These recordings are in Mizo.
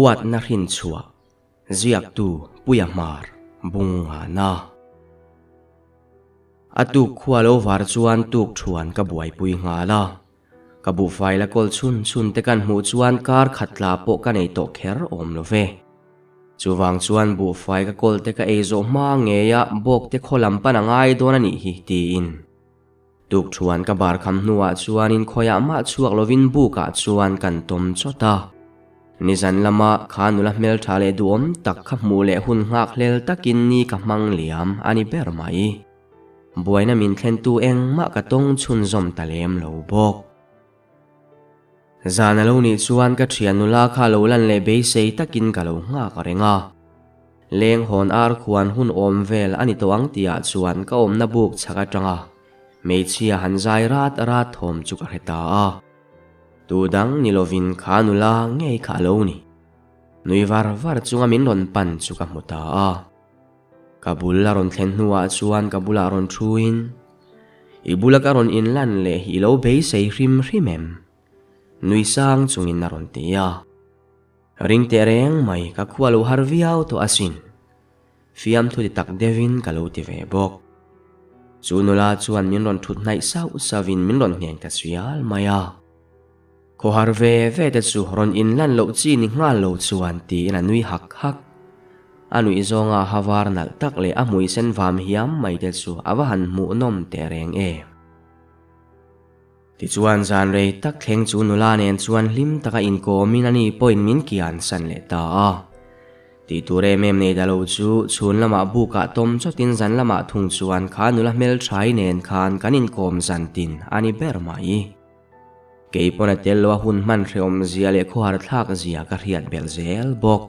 Huatna hrinchhuah, Ziaktu Puia Hmar, Bungngana. A tuk khua lo var chuan tuk thuan ka buaipui nghal a. Ka buhfai la kawl chhun chhun te kan hmuh chuan kar khat tla pawh ka nei tawh kher awm lo ve. Chuvang chuan buhfai ka kawl te ka ei zawh hma ngei a bawk te khaw lam pan a ngai dawn a nih hi tiin. Tuk thuan ka bar kham hnuah chuan in khawiah mah chhuak lovin bukah chuan kan tawm chawt a. Nizan lama kha nula hmeltha leh duhawm tak kha hmuh leh hun nghak hlel takin ni ka hmang liam a ni ber mai. Buaina min thlentu engmah ka tawng chhunzawm ta lem lo bawk. Zan a lo nih chuan ka thian nula kha lo lan leh beisei takin ka lo nghak reng a. Leng hawn ar khuan hun awm vel a ni tawh ang tihah chuan ka awmna buk chhak atanga hmeichhia han zai rat rat thawm chu ka hre ta a. Tu dang ni lovin kha nula ngei kha a lo ni. Nui var var chunga min rawn pan chu ka hmu ta a. Ka bul a rawn thlen hnuah chuan ka bulah rawn thuin, I bula ka rawn inlan leh i lo beisei hrim hrim em? Nui sang chungin a rawn ti a. Ring teh reng mai, ka khua lo har viau tawh asin. Fiamthu ti tak deuhin ka lo ti ve bawk. Chu nula chuan min rawn thut hnaih sauh sauhin min rawn ngheng ta sial mai a. Khawhar ve ve te chu rawn inlan loh chi ni nghal lo chuan tiin a nui hak hak. A nuih zawnga ha var nalh tak leh a hmui sen vam hiam mai te chu a va han hmuhnawm teh reng em. Tichuan zan rei tak thleng chu nula nen chuan hlim taka inkawmin ani pawhin min kian san leh ta a. Tih tur em em nei ta lo chu chhun lamah bukah tawm chawtin zan lamah thung chuan kha nula hmelthai nen khan kan inkawm zan tin a ni ber mai. Kei pawn a tel lo a hun hman hrehawm zia leh khawhar thlak zia ka hriat belh zel bawk.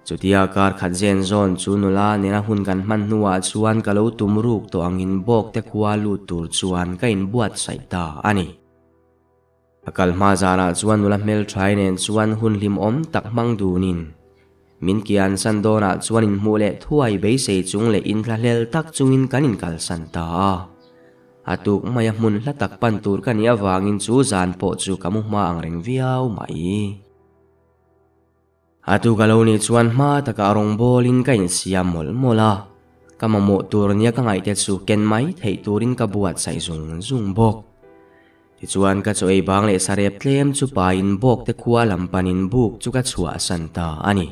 Chutia kar khat zen zawn chu nula nena hun kan hman hnuah chuan ka lo tum ruk tawh angin bawk te khua lut tur chuan ka inbuatsaih ta a ni. A kal hma zanah chuan nula hmelthai nen chuan hun hlimawm tak hmang dunin min kian san dawnah chuan inhmuh leh thuai beisei chung leh inthlahlel tak chungin kan inkalsan ta a. A tuk maia hmun hla tak pan tur ka nih avangin chu zan pawh chu ka mu hma ang reng viau mai. A tu ka lo nih chuan hma takah rawngbawlin ka insiam mawlh mawlh a, ka mamawh tur nia ka ngaihte chu ken mai theih turin ka buatsaih zung zung bawk. Tichuan ka chaw ei bang leh sarep tlem chu pain bawk te khua lam panin buk chu ka chhuahsan ta a ni.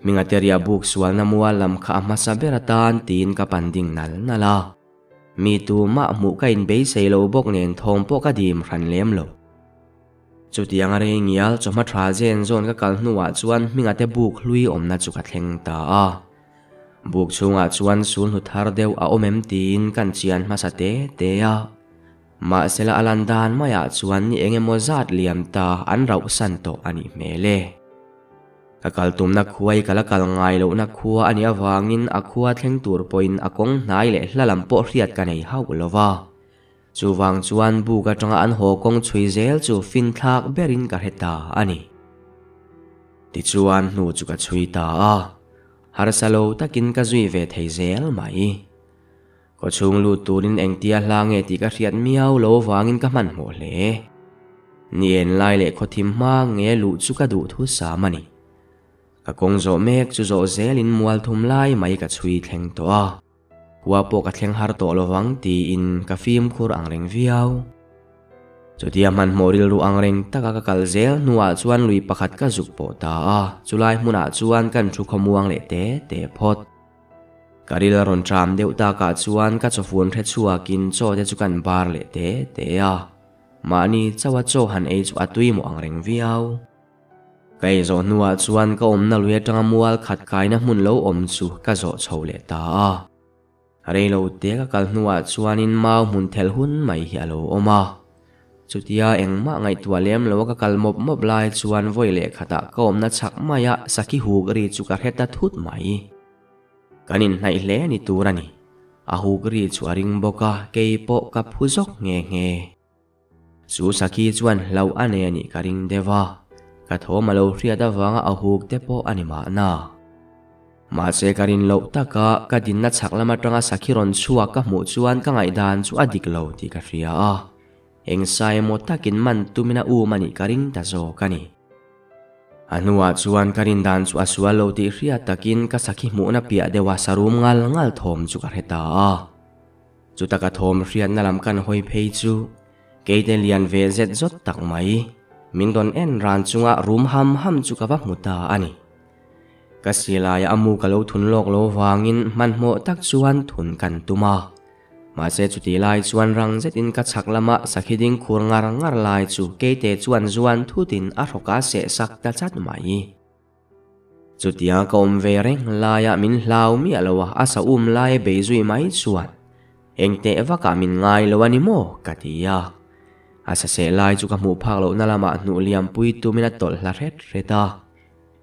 Hmingateria buk sualna mual lam kha a hmasa ber atan tiin ka pan ding nal nal a. Mi tumah hmuh ka inbeisei lo bawk nen thawm pawh ka dim hran lem lo. Chutiang a rei ngial chawhma tha zen zawn ka kal hnuah chuan hminga te buk hlui awmna chu ka thleng ta a. Buk chhungah chuan sul hnu thar deuh a awm em tiin kan chian hmasa te te a. Mahsela a lan dan maiah chuan ni eng emaw zat liam ta an rauh san tawh a nih hmel e. Ka kal tumna khuai ka la kal ngai lohna khua a nih avangin a khua thleng tur pawhin a kawng hnai leh hla lam pawh hriat ka nei hauh lo va. Chuvang chuan buk atanga an haw kawng chhui zel chu finthlak berin ka hre ta a ni. Tichuan hnu chu ka chhui ta a, harsa lo takin ka zui ve thei zel mai. Kawchhung lut turin engtia hla nge tih ka hriat miau lo vangin ka hmanhmawh hle. Ni en lai leh khawthim hma nge luh chu ka duh thu sam a ni. Ka kawng zawh mek chu zawh zelin mual thum lai mai ka chhui thleng tawh a. Khua pawh ka thleng har tawh lovang tiin ka fimkhur ang reng viau. Chutia hmanhmawh rilru ang reng taka ka kal zel hnuah chuan lui pakhat ka zuk pawh ta a, chulai hmunah chuan kan thu khawmuang leh te te phawt. Ka ril a rawn ṭam deuh takah chuan ka chawfun hre chhuakin chaw te chu kan bar leh te te a, mahni chauha chaw han ei chu a tuimawh ang reng viau. Ka ei zawh hnuah chuan ka awmna lui atanga mual khat kaina hmun lo awm chu ka zawh chho leh ta a. Reilo te ka kal hnuah chuanin mau hmun thelh hun mai hi a lo awm a. Chutia engmah ngaihtuah lem loa ka kal mawp mawp lai chuan vawi leh khatah ka awmna chhak maia sakhi huk ri chu ka hre ta thut mai. Kan inhnaih hle ni tur a ni. A huk ri chu a ring bawk a, kei pawh ka phu zawk nghe nghe. Chu Sakhi chuan hlauh a nei a nih ka ring deuh a, ka thawm a lo hriat avanga a huk te pawh a ni mahna. Mahse ka rin loh taka ka dinna chhak lam atanga Sakhi rawn chhuak ka hmuh chuan ka ngaihdan chu a dik lo tih ka hria a, eng sai emaw takin man tumin a um a nih ka ring ta zawk a ni. A hnuah chuan ka rindan chu a sual lo tih hriat takin ka sakhi hmuhna piah deuha sarum ngal ngal thawm chu ka hre ta a. Chuta ka thawm hriatna lam kan hawi phei chu keite lian ve zet zawt tak mai min rawn en ran chunga rum ham ham chu ka va hmu ta a ni. Ka silaia a mu ka lo thun lawk lo vangin hmanhmawh tak chuan thun kan tum a. Mahse chutih lai chuan rang zetin ka chhak lama sakhi ding khur ngar ngar lai chu keite chuan zuan thutin a hrawk a seh sak ta chat mai. Chutiang ka awm ve reng laia min hlau miah lo a, a sa um lai bei zui mai chuan engteh vakah min ngai lo a ni maw? ka ti a. A sa seh lai chu ka hmuh phak lohna lamah hnuh liampui tumin a tawlh hla hret hret a.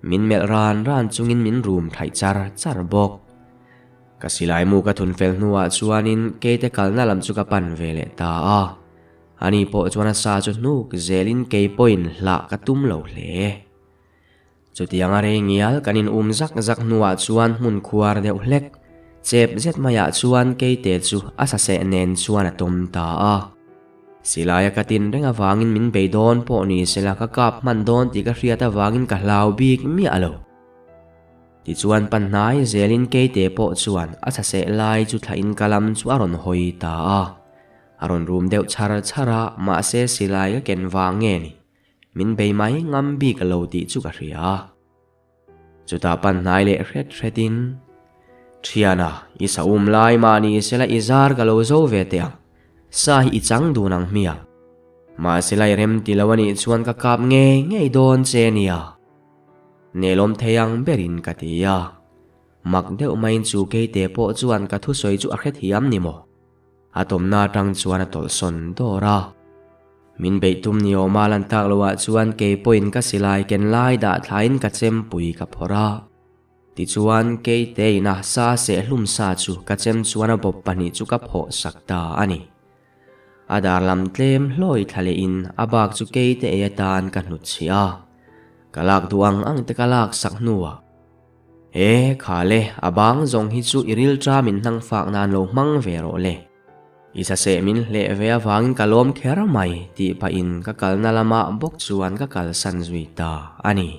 Min melh ran ran chungin min rum thaih char char bawk. Ka silai mu ka thun fel hnuah chuanin keite kalna lam chu ka pan ve leh ta a. Ani pawh chuan a sa chu hnuk zelin kei pawhin hlah ka tum lo hle. Chutiang a rei ngial kan in um zak zak hnuah chuan hmun khuar deuh hlek chep zet maiah chuan keite chu a saseh nen chuan a tawm ta a. Silaia ka tin reng avangin min bei dawn pawh ni sela ka kap hman dawn tih ka hriat avangin ka hlau bik miah lo. Tichuan panhnai zelin keite pawh chuan a saseh lai chu thlahin ka lam chu a rawn hawi ta a. A rawn rum deuh chhar chhar a, mahse silai ka ken vang nge ni? Min bei mai ngam bik lo tih chu ka hria. Chutah panhnai leh hret hretin, Thiana, i sa um lai mahni sela i zar ka lo zo ve teh ang, sa hi i chang dun ang hmiang. Mahse lai rem ti lo a nih chuan ka kap ngei ngei dawn che nia. Nelawm thei ang berin ka ti a. Mak deuh maiin chu keite pawh chuan ka thusawi chu a hrethiam ni maw? A tawmna atang chuan a tawlhsawn dawr a. Min beih tum ni awma lan tak loah chuan kei pawhin ka silai ken lai dah thlain ka chempui ka phawrh a. Tichuan keite ina sa sehhlum sa chu ka chem chuan a bawp pahnih chu ka phawh sak ta a ni. A dar lam tlem hlawi thla lehin a bak chu keite ei atan ka hnutchhiah a. Ka lak duh ang ang te ka lak sak hnuah. E, kha le, a bang zawng hi chu i rilṭa min hnang fak nan lo hmang ve rawh le. I saseh min hleh ve avangin ka lawm kher mai, tih pahin ka kalna lamah bawk chuan ka kalsan zui ta a ni.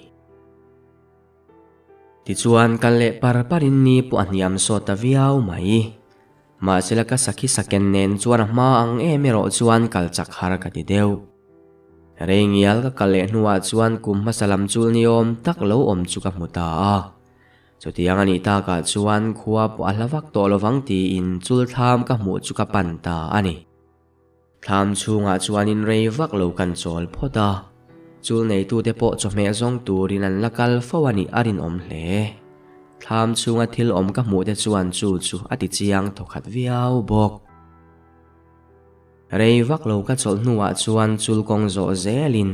Tichuan, kal leh par parin ni pawh a hniam sawt ta viau mai. Mahsela ka sakhi saken nen chuan a hma ang em erawh chuan kal chak har ka ti deuh. Rei ngial ka kal leh hnuah chuan kum hmasa lam chul ni awm tak lo awm chu ka hmu ta a. Chutiang a nih takah chuan khua pawh a hla vak tawh lovang tiin chul thlam ka hmuh chu ka pan ta a ni. Thlam chhungah chuanin rei vak lo kan chawl phawt a, chul neitute pawh chawhmeh zawng turin an la kal fo a nih a rinawm hle. Thlam chhunga thil awm ka hmuh te chuan chu chu a ti chiang thawkhat viau bawk. Rei vak lo ka chawlh hnuah chuan chul kawng zawh zelin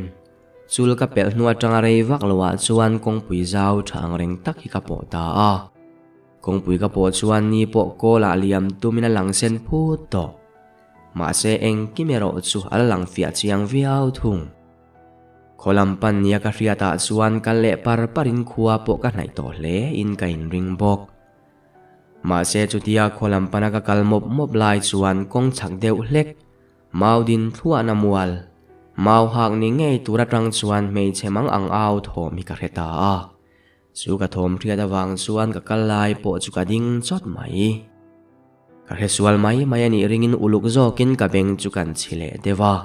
chul ka pelh hnu atanga rei vak loah chuan kawngpui zau tha ang reng tak hi ka pawh ta a. Kawngpui ka pawh chuan ni pawh kawlah liam tumin a lang sen phut tawh. Mahse engkim erawh chu a la lang fiah chiang viau thung. Khaw lam pan nia ka hriatah chuan kal leh par parin khua pawh ka hnaih tawh hle in ka inring bawk. Mahse chutia khaw lam pana ka kal mawp mawp lai chuan kawng chhak deuh hlek, mau din thluahna mual, mau hak ni ngei tur atang chuan hmeichhe mang ang au thawm hi ka hre ta a. Chu ka thawm hriat avang chuan ka kal lai pawh chu ka ding chawt mai. Ka hre sual mai mai a nih ringin uluk zawkin ka beng chu kan chhi leh deuh a.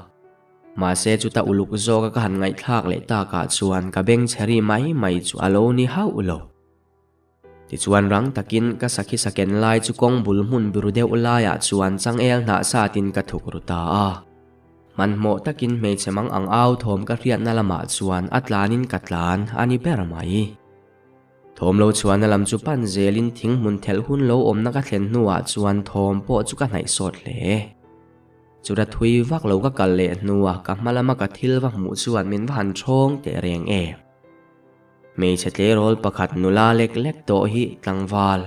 Mahse chuta uluk zawka ka han ngaihthlak leh takah chuan ka beng chhe ri mai mai chu a lo ni hauh lo. Tichuan rang takin ka sakhi saken lai chu kawng bul hmun biru deuh laiah chuan changel hnah satin ka thuk ru ta a. Hmanhmawh takin hmeichhe mang ang au thawm ka hriatna lamah chuan a tlanin ka tlan a ni ber mai. Thawm lo chhuahna lam chu pan zelin thing hmun thelh hun lo awmna ka thlen hnuah chuan thawm pawh chu ka hnaih sawt hle. Chuta thui vak lo ka kal leh hnuah ka hma lama ka thil va hmuh chuan min va han ṭhawng teh reng em. Hmeichhe tleirawl pakhat nula lek lek tawh hi tlangval,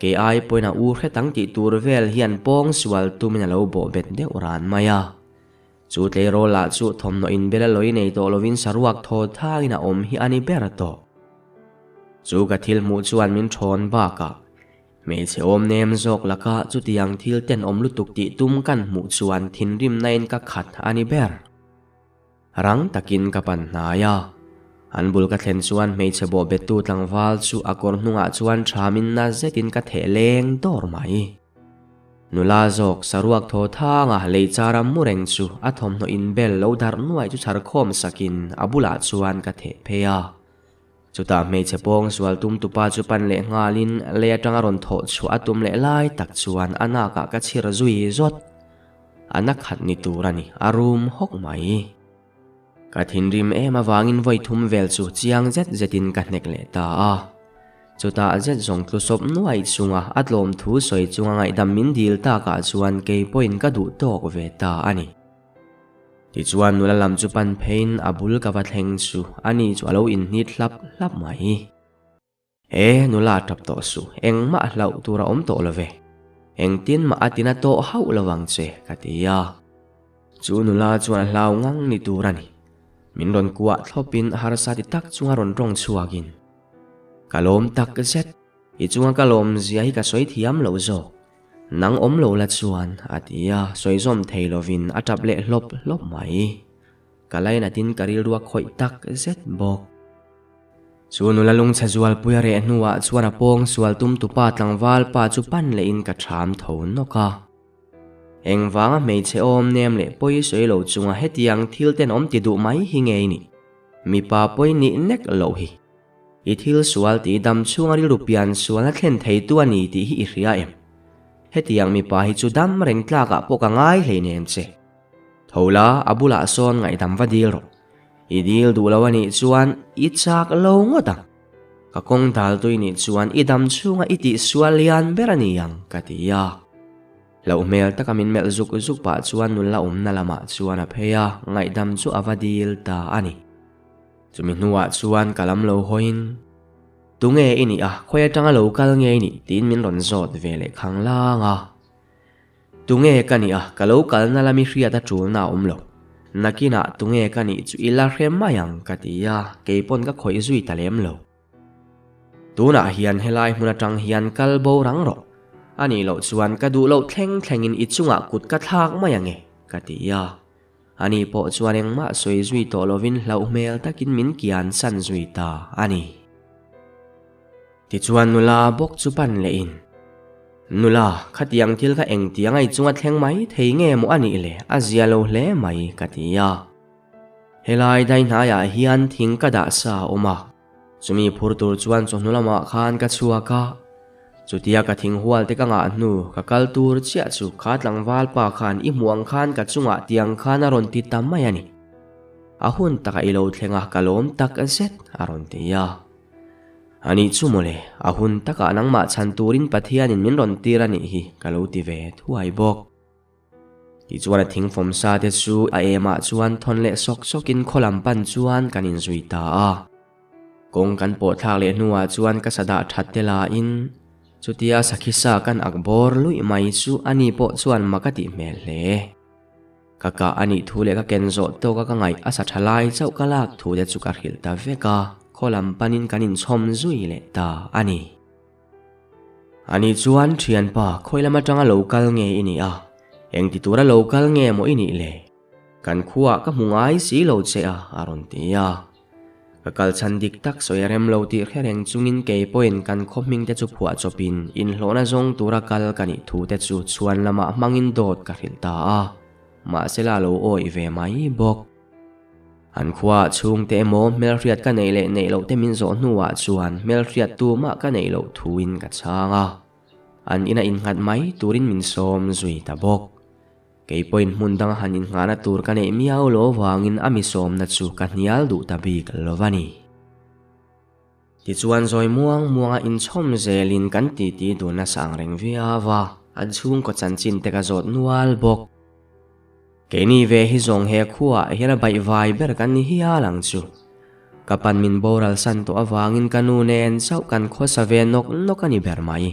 kei ai pawhin a u hretang tih tur vel hian pawng sual tumin a lo bawh bet deuh ran mai a. Chu tleirawl lah chu thawmhnaw inbel a lawi nei tawh lovin saruak thaw thangin a awm hi a ni ber tawh. Chu ka thil hmuh chuan min thawn bakah hmeichhe awm nem zawk laka chutiang thil tenawm lutuk tih tum kan hmuh chuan thinrimna in ka khat a ni ber. Rang takin ka pan hnai a. An bul ka thlen chuan hmeichhe bawh bettu tlangval chu a kawr hnungah chuan thamin na zetin ka theh leng dawr mai. Nula zawk saruak thaw thanga lei chara mu reng chu a thawmhnaw inbel lo darh nuai chu chhar khawm sakin a bulah chuan ka theh phei a. Chutah hmeichhe pawng sual tum tupa chu pan leh nghalin lei atanga rawn thawh chhuah a tum leh lai tak chuan a nakah ka chhir zui zawt. A na khat ni tur a ni, a rum hawk mai. Ka thinrim em avangin vawi thum vel chu chiang zet zetin ka hnek leh ta a. Chutah zet zawng tlu sawp nuaih chunga a tlawm thu sawi chunga ngaihdam min dil takah chuan kei pawhin ka duh tawk ve ta a ni. Tichuan nula lam chu pan pheiin a bul ka va thleng chu ani chu a lo inhnit hlap hlap mai. E, nula tap tawh suh, engmah hlauh tur a awm tawh lo ve. Engtin mah a tina tawh hauh lo ang che, ka ti a. Chu nula chuan a hlau ngang ni tur a ni. Min rawn kuah thlawpin harsa ti tak chunga rawn tawng chhuakin, Ka lawm tak zet, i chunga ka lawmzia hi ka sawi thiam loh zawk. Nang awm lo la chuan, a ti a, sawi zawm thei lovin a tap leh hlawp hlawp mai. Ka lainatin ka rilru a khawih tak zet bawk. Chu nula lungchhe zualpui a reh hnuah chuan a pawng sual tum tupa tlangval pa chu pan lehin ka ṭham tho nawk a. Engvanga hmeichhe awm nem leh pawi sawi lo chunga hetiang thil tenawm ti duh mai hi ngei ni. Mipa pawi nih nek loh hi. I thil sual tih dam chhunga rilru pian sualna thlen theitu a ni tih hi i hria em? Hetiang mipa hi chu dam reng tlakah pawh ka ngai hleinem che. Tho la, a bulah sawn ngaihdam va dil rawh. I dil duh lo a nih chuan i chak lo ngawt ang. Ka kawng dal tui nih chuan i dam chhunga i tihsual lian ber a ni ang, ka ti a. Hlauh hmel taka min melh zuk zuk pah chuan nula awmna lamah chuan a phei a, ngaihdam chu a va dil ta a ni. Chumi hnuah chuan ka lam lo hawiin, Tunge i nih a, khawi atanga lo kal nge i nih? tiin min rawn zawt ve leh khang lang a. Tunge ka nih a, ka lo kalna lami hriat a tulna a awm lo. Nakinah tunge ka nih chu i la hre mai ang ka ti a, kei pawn ka khawih zui ta lem lo. Tunah hian helai hmun atang hian kal bo rang rawh. A nih loh chuan ka duh loh thleng thlengin i chungah kut ka thlak mai ang e, ka ti a. Ani pawh chuan engmah sawi zui tawh lovin hlauh hmel takin min kian san zui ta a ni. Tichuan nula bawk chu pan lehin, Nula, khatiang thil kha engtiang a i chunga thleng mai thei nge maw a nih le, a zia lo hle mai, ka ti a. Helai dai hnaiah hian thing ka dah sa a awm a, chumi phur tur chuan chawhnu lamah khan ka chhuak a. Chutia ka thing hual te ka ngah hnu, ka kal tur chiah chu kha tlangval pa khan i hmuh ang khan ka chungah tiang khan a rawn ti ta mai a ni. A hun takah i lo thleng a, ka lawm tak zet, a rawn ti a. A nih chu mawle, a hun takah nangmah chhan turin Pathianin min rawn tir a nih hi ka lo ti ve thuai bawk. Tichuan a thingfawm sa te chu a emah chuan thawn leh sawk sawkin khaw lam pan chuan kan inzui ta a. Kawng kan pawh thlak leh hnuah chuan ka sa dah that te lain chutia sakhi sa kan ak bawr luih mai chu ani pawh chuan mak a tih hmel hle. Ka kah a nih thu leh ka ken zawh tawka ka ngaih a sa tha lai chauh ka lak thu te chu ka hrilh ta vek a, khaw lam panin kan inchhawm zui leh ta a ni. Ani chuan, Thianpa, khawi lam atanga lo kal nge i nih a? Engti tura lo kal nge maw i nih le? Kan khuaah ka hmu ngai si lo che a, a rawn ti a. Ka kal chhan dik tak sawi a rem lo tih hre reng chungin kei pawhin kan khaw hming te chu phuah chawpin inhlawhna zawng tura kal ka nih thu te chu chhuan lamah hmangin dawt ka hrilh ta a, mahsela a lo awih ve mai bawk. An khuaah chhungte emaw hmelhriat ka neih leh neih loh te min zawh hnuah chuan hmelhriat tumah ka neih loh thuin ka chhang a, an ina innghat mai turin min sawm zui ta bawk. Kei pawhin hmun danga han innghahna tur ka neih miau lo vangin a mi sawmna chu ka hnial duh ta bik lo va ni. Tichuan zawi muang muanga inchhawm zelin kan titi dun nasa ang reng viau a, an chhungkaw chanchin te ka zawt nual bawk. Keini ve hi zawng he khuaah hian a baihvai ber kan ni hial ang chu. Ka pan min boral san tawh avangin ka nu nen chauh kan khawsa ve nawk nawk a ni ber mai.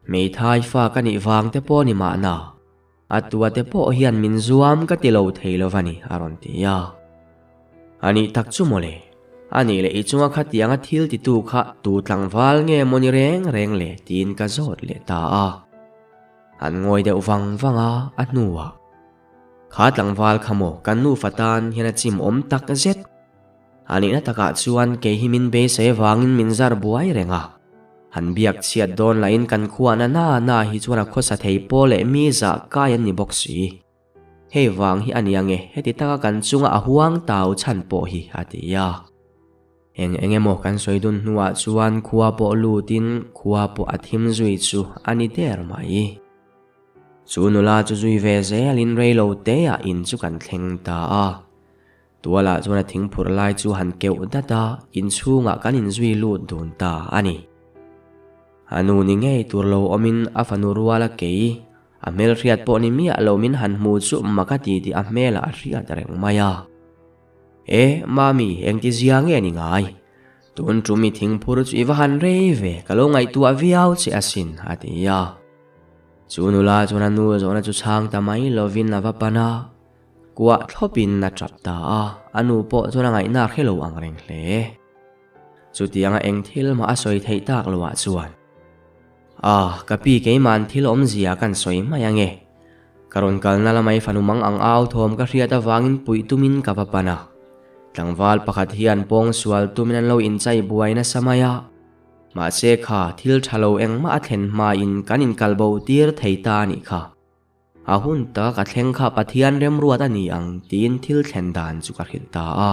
Hmeithai fa ka nih vang te pawh ni mahna, a tua te pawh hian min zuam ka ti lo thei lo va ni, a rawn ti a. A nih tak chu mawle, a nih leh i chunga khatianga thil titu kha tu tlangval nge maw ni reng reng le tiin ka zawt leh ta a. An ngawi deuh vang vang a, a hnuah, Kha tlangval kha maw kan nufa tan hian a chim awm tak zet. A nihna takah chuan kei hi min beisei avangin min zar buai reng a. Han biak chhiat dawn lahin kan khuahna na na hi chuan a khawsa thei pawl leh mi zah kai an ni bawk si. Hei vang hi a ni ange heti taka kan chunga a huang tau chhan pawh hi a ti a. Eng eng emaw kan sawi dun hnuah chuan khua pawh lutin khua pawh a thim zui chu a ni der mai. Chu nula chu zui ve zelin reilo teah in chu kan thleng ta a. Tualah chuan a thingphurh lai chu han keuh dat a, inchhungah kan inzui lut dun ta a ni. A nu ni ngei tur lo awmin a fanu rual a kei, a hmelhriat pawh ni miah lo min han hmu chu mak a ti tih a hmelah a hriat reng mai a. E, Mami, engtizia nge ni ngai? Tun tum i thingphur chu i va han rei ve, ka lo ngaihtuah viau che asin, a ti a. Chu nula chuan a nu zawhna chu chhang ta mai lovin a va pan a. Kuah thlawpin a tap ta a, a nu pawh chuan a ngaihna a hre lo ang reng hle. Chutianga eng thil mah a sawi theih tak loah chuan, Ah, ka pi keima'n thil awmzia kan sawi mai ange. Ka rawn kalna lamah i fanu mang ang au thawm ka hriat avangin puih tumin ka va pan a. Tlangval pakhat hian pawng sual tumin an lo inchai buai nasa mai a. Mahse kha thil tha lo engmah a thlen hmain kan inkalbo tir thei ta a nih kha. A hun taka ka thleng kha Pathian remruat a ni ang tiin thil thlen dan chu ka hrilh ta a.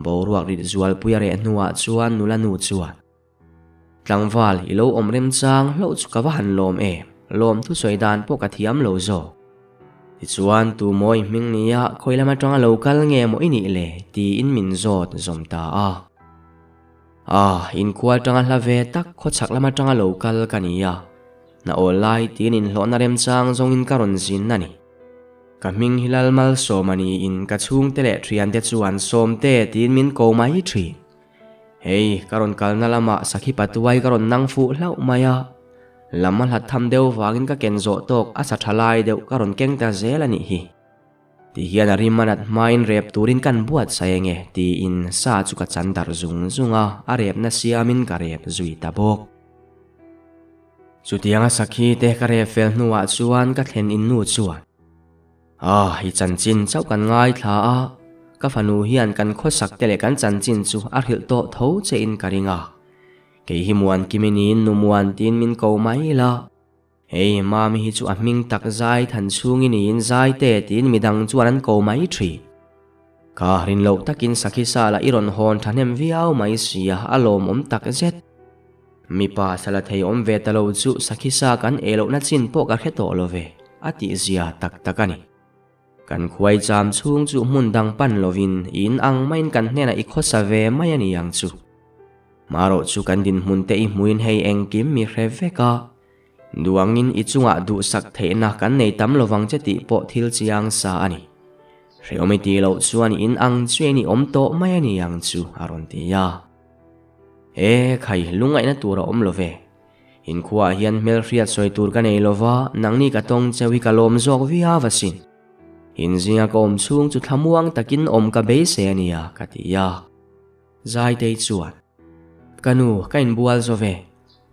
Boruak rit zualpui a reh hnuah chuan nula nu chuan, Tlangval, i lo awm remchang hlauh chu ka va han lawm em, lawm thusawi dan pawh ka thiam lo zawk. Tichuan, tu mawi hming nia khawi lam atanga lo kal nge maw i nih le? tiin min zawt zawm ta a. Ah, inkhua atanga hla ve tak khawchhak lam atanga lo kal ka ni a. Na awl lai tiin inhlawhna remchang zawngin ka rawn zin a ni. Ka hming hi Lalmalsawm a niin ka chhungte leh thiante chuan Sawmte tiin min ko mai thin. Hei, ka rawn kalna lamah sakhi patuai ka rawn nang fuh hlauh mai a. Lam a hlat tham deuh vangin ka ken zawh tawk a sa tha lai deuh ka rawn keng ta zel a nih hi. Ti hian a rim a nat hmain rep turin kan buatsaih enge tiin sa chu ka chan darh zung zung a, a repna siamin ka rep zui ta bawk. Chutianga sakhi te ka rep fel hnuah chuan ka thlen in nu chuan, Ah, i chanchin chauh kan ngaithla a, ka fanu hian kan khawsak te leh kan chanchin chu a hrilh tawh tho che in ka ring a. Kei hi muan kim i niin nu muan tiin min ko mai la. Hei, mami hi chu a hming tak zai than chhung i niin zai te tiin midang chuan an ko mai thin. Ka rin loh takin sakhi sala i rawn hawn thahnem viau mai sia, a lawmawm tak zet. Mipa sala thei awm ve ta lo chu sakhi sa kan ei lohna chin pawh ka hre tawh lo ve, a tih zia tak tak a ni. Kan khuai cham chhung chu hmun dang pan lovin in ang maiin kan hnenah i khawsa ve mai a ni ang chu. Marawh chu kan dinhmun te i hmuin hei engkim mi hre vek a, duangin i chungah duhsak theihna kan nei tam lovang che tih pawh thil chiang sa a ni. Hreawm i tih loh chuan in ang chuan i awm tawh mai a ni ang chu, a rawn ti a. E khai, lungngaihna tur a awm lo ve. Inkhuaah hian hmelhriat sawi tur ka nei lo va, nangni ka tawng cheu hi ka lawm zawk viau asin. Inzinga ka awm chhung chu thlamuang takin awm ka beisei a nia, ka ti a. Zaitei chuan, Ka nu, ka inbual zo ve.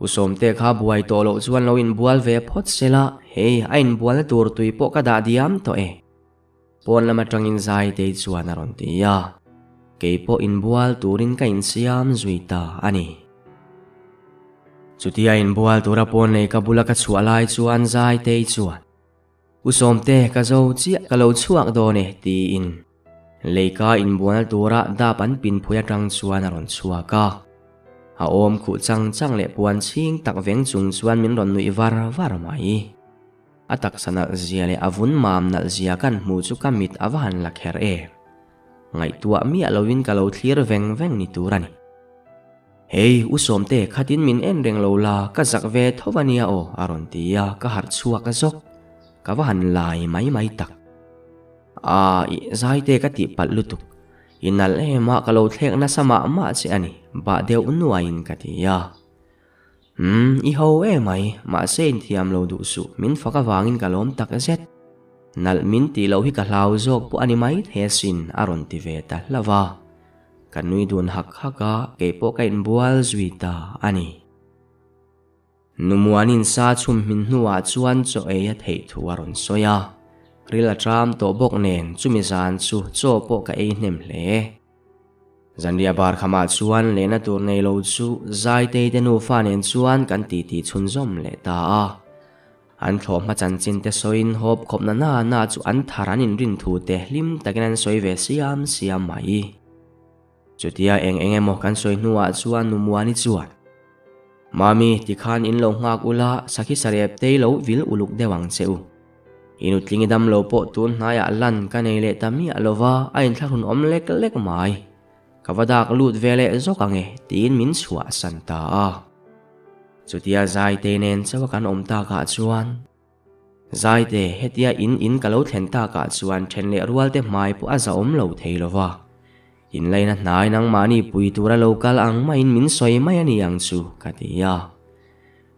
U Sawmte kha buai tawh loh chuan lo inbual ve phawt se la, hei, a inbualna tur tui pawh ka dah diam tawh e. Pawn lam atangin Zaitei chuan a rawn ti a, kei pawh inbual turin ka insiam zui ta a ni. Chutia inbual tura pawn lei ka bula ka chhuah lai chuan Zaitei chuan, U Sawmte, ka zo chiah ka lo chhuak dawn e, tiin leika inbualna tura dap an pin phui atang chuan a rawn chhuak a. A awm khuh chang chang leh puan chhing tak veng chung chuan min rawn nuih var var mai. A taksa nalh zia leh a vun mam nalh zia kan hmu chu ka mit a va han la kher em. Ngaihtuah miah loin ka lo thlir veng veng ni tur a ni. Hei, U Sawmte, khatin min en reng lo la, ka zak ve tho a nia aw, a rawn ti a, ka harh chhuak zawk. Ka va han lai mai mai tak. Aa, ih, Zaite ka tih palh lutuk. I nalh em a, ka lo thlek nasa mah mah che a ni, bah deuh nuaiin ka ti a. Umm, i ho e mai, mahse inthiam lo duh suh, min fak avangin ka lawm tak zet. Nalh min tih loh hi ka hlau zawk pawh a ni mai thei asin, a rawn ti ve ta hlauh a. Ka nui dun hak hak a, kei pawh ka inbual zui ta a ni. Numuanin sa chhum hmin hnuah chuan chaw ei a theih thu a rawn sawi a. Ril a ṭam tawh bawk nen chumi zan chu chaw pawh ka ei hnem hle. Zanriah bar khamah chuan lehna tur nei lo chu Zaitei te nufa nen chuan kan titi chhunzawm leh ta a. An thlawhhma chanchin te sawiin hawp khawpna na na chu an thar an inrin thu te hlim takin an sawi ve siam siam mai. Chutia eng eng emaw kan sawi hnuah chuan Nu Muani chuan, Mami, tikhan in lo nghak ula, sakhi sarep te lo vil uluk deuh ang che u. I nutling i dam lo pawh tun hnaiah lan ka nei leh ta miah lo va, a inthlahrun awm lek lek mai. Ka va dak lut ve leh zawk ang e, tiin min chhuahsan ta a. Chutia Zaitei nen chauha kan awm takah chuan, Zaite, hetia in in ka lo thlen takah chuan then leh rualte hmai pawh a zahawm lo thei lo va. Inlaina hnai nangmahni pui tura lo kal ang maiin min sawi mai a ni ang chu, ka ti a.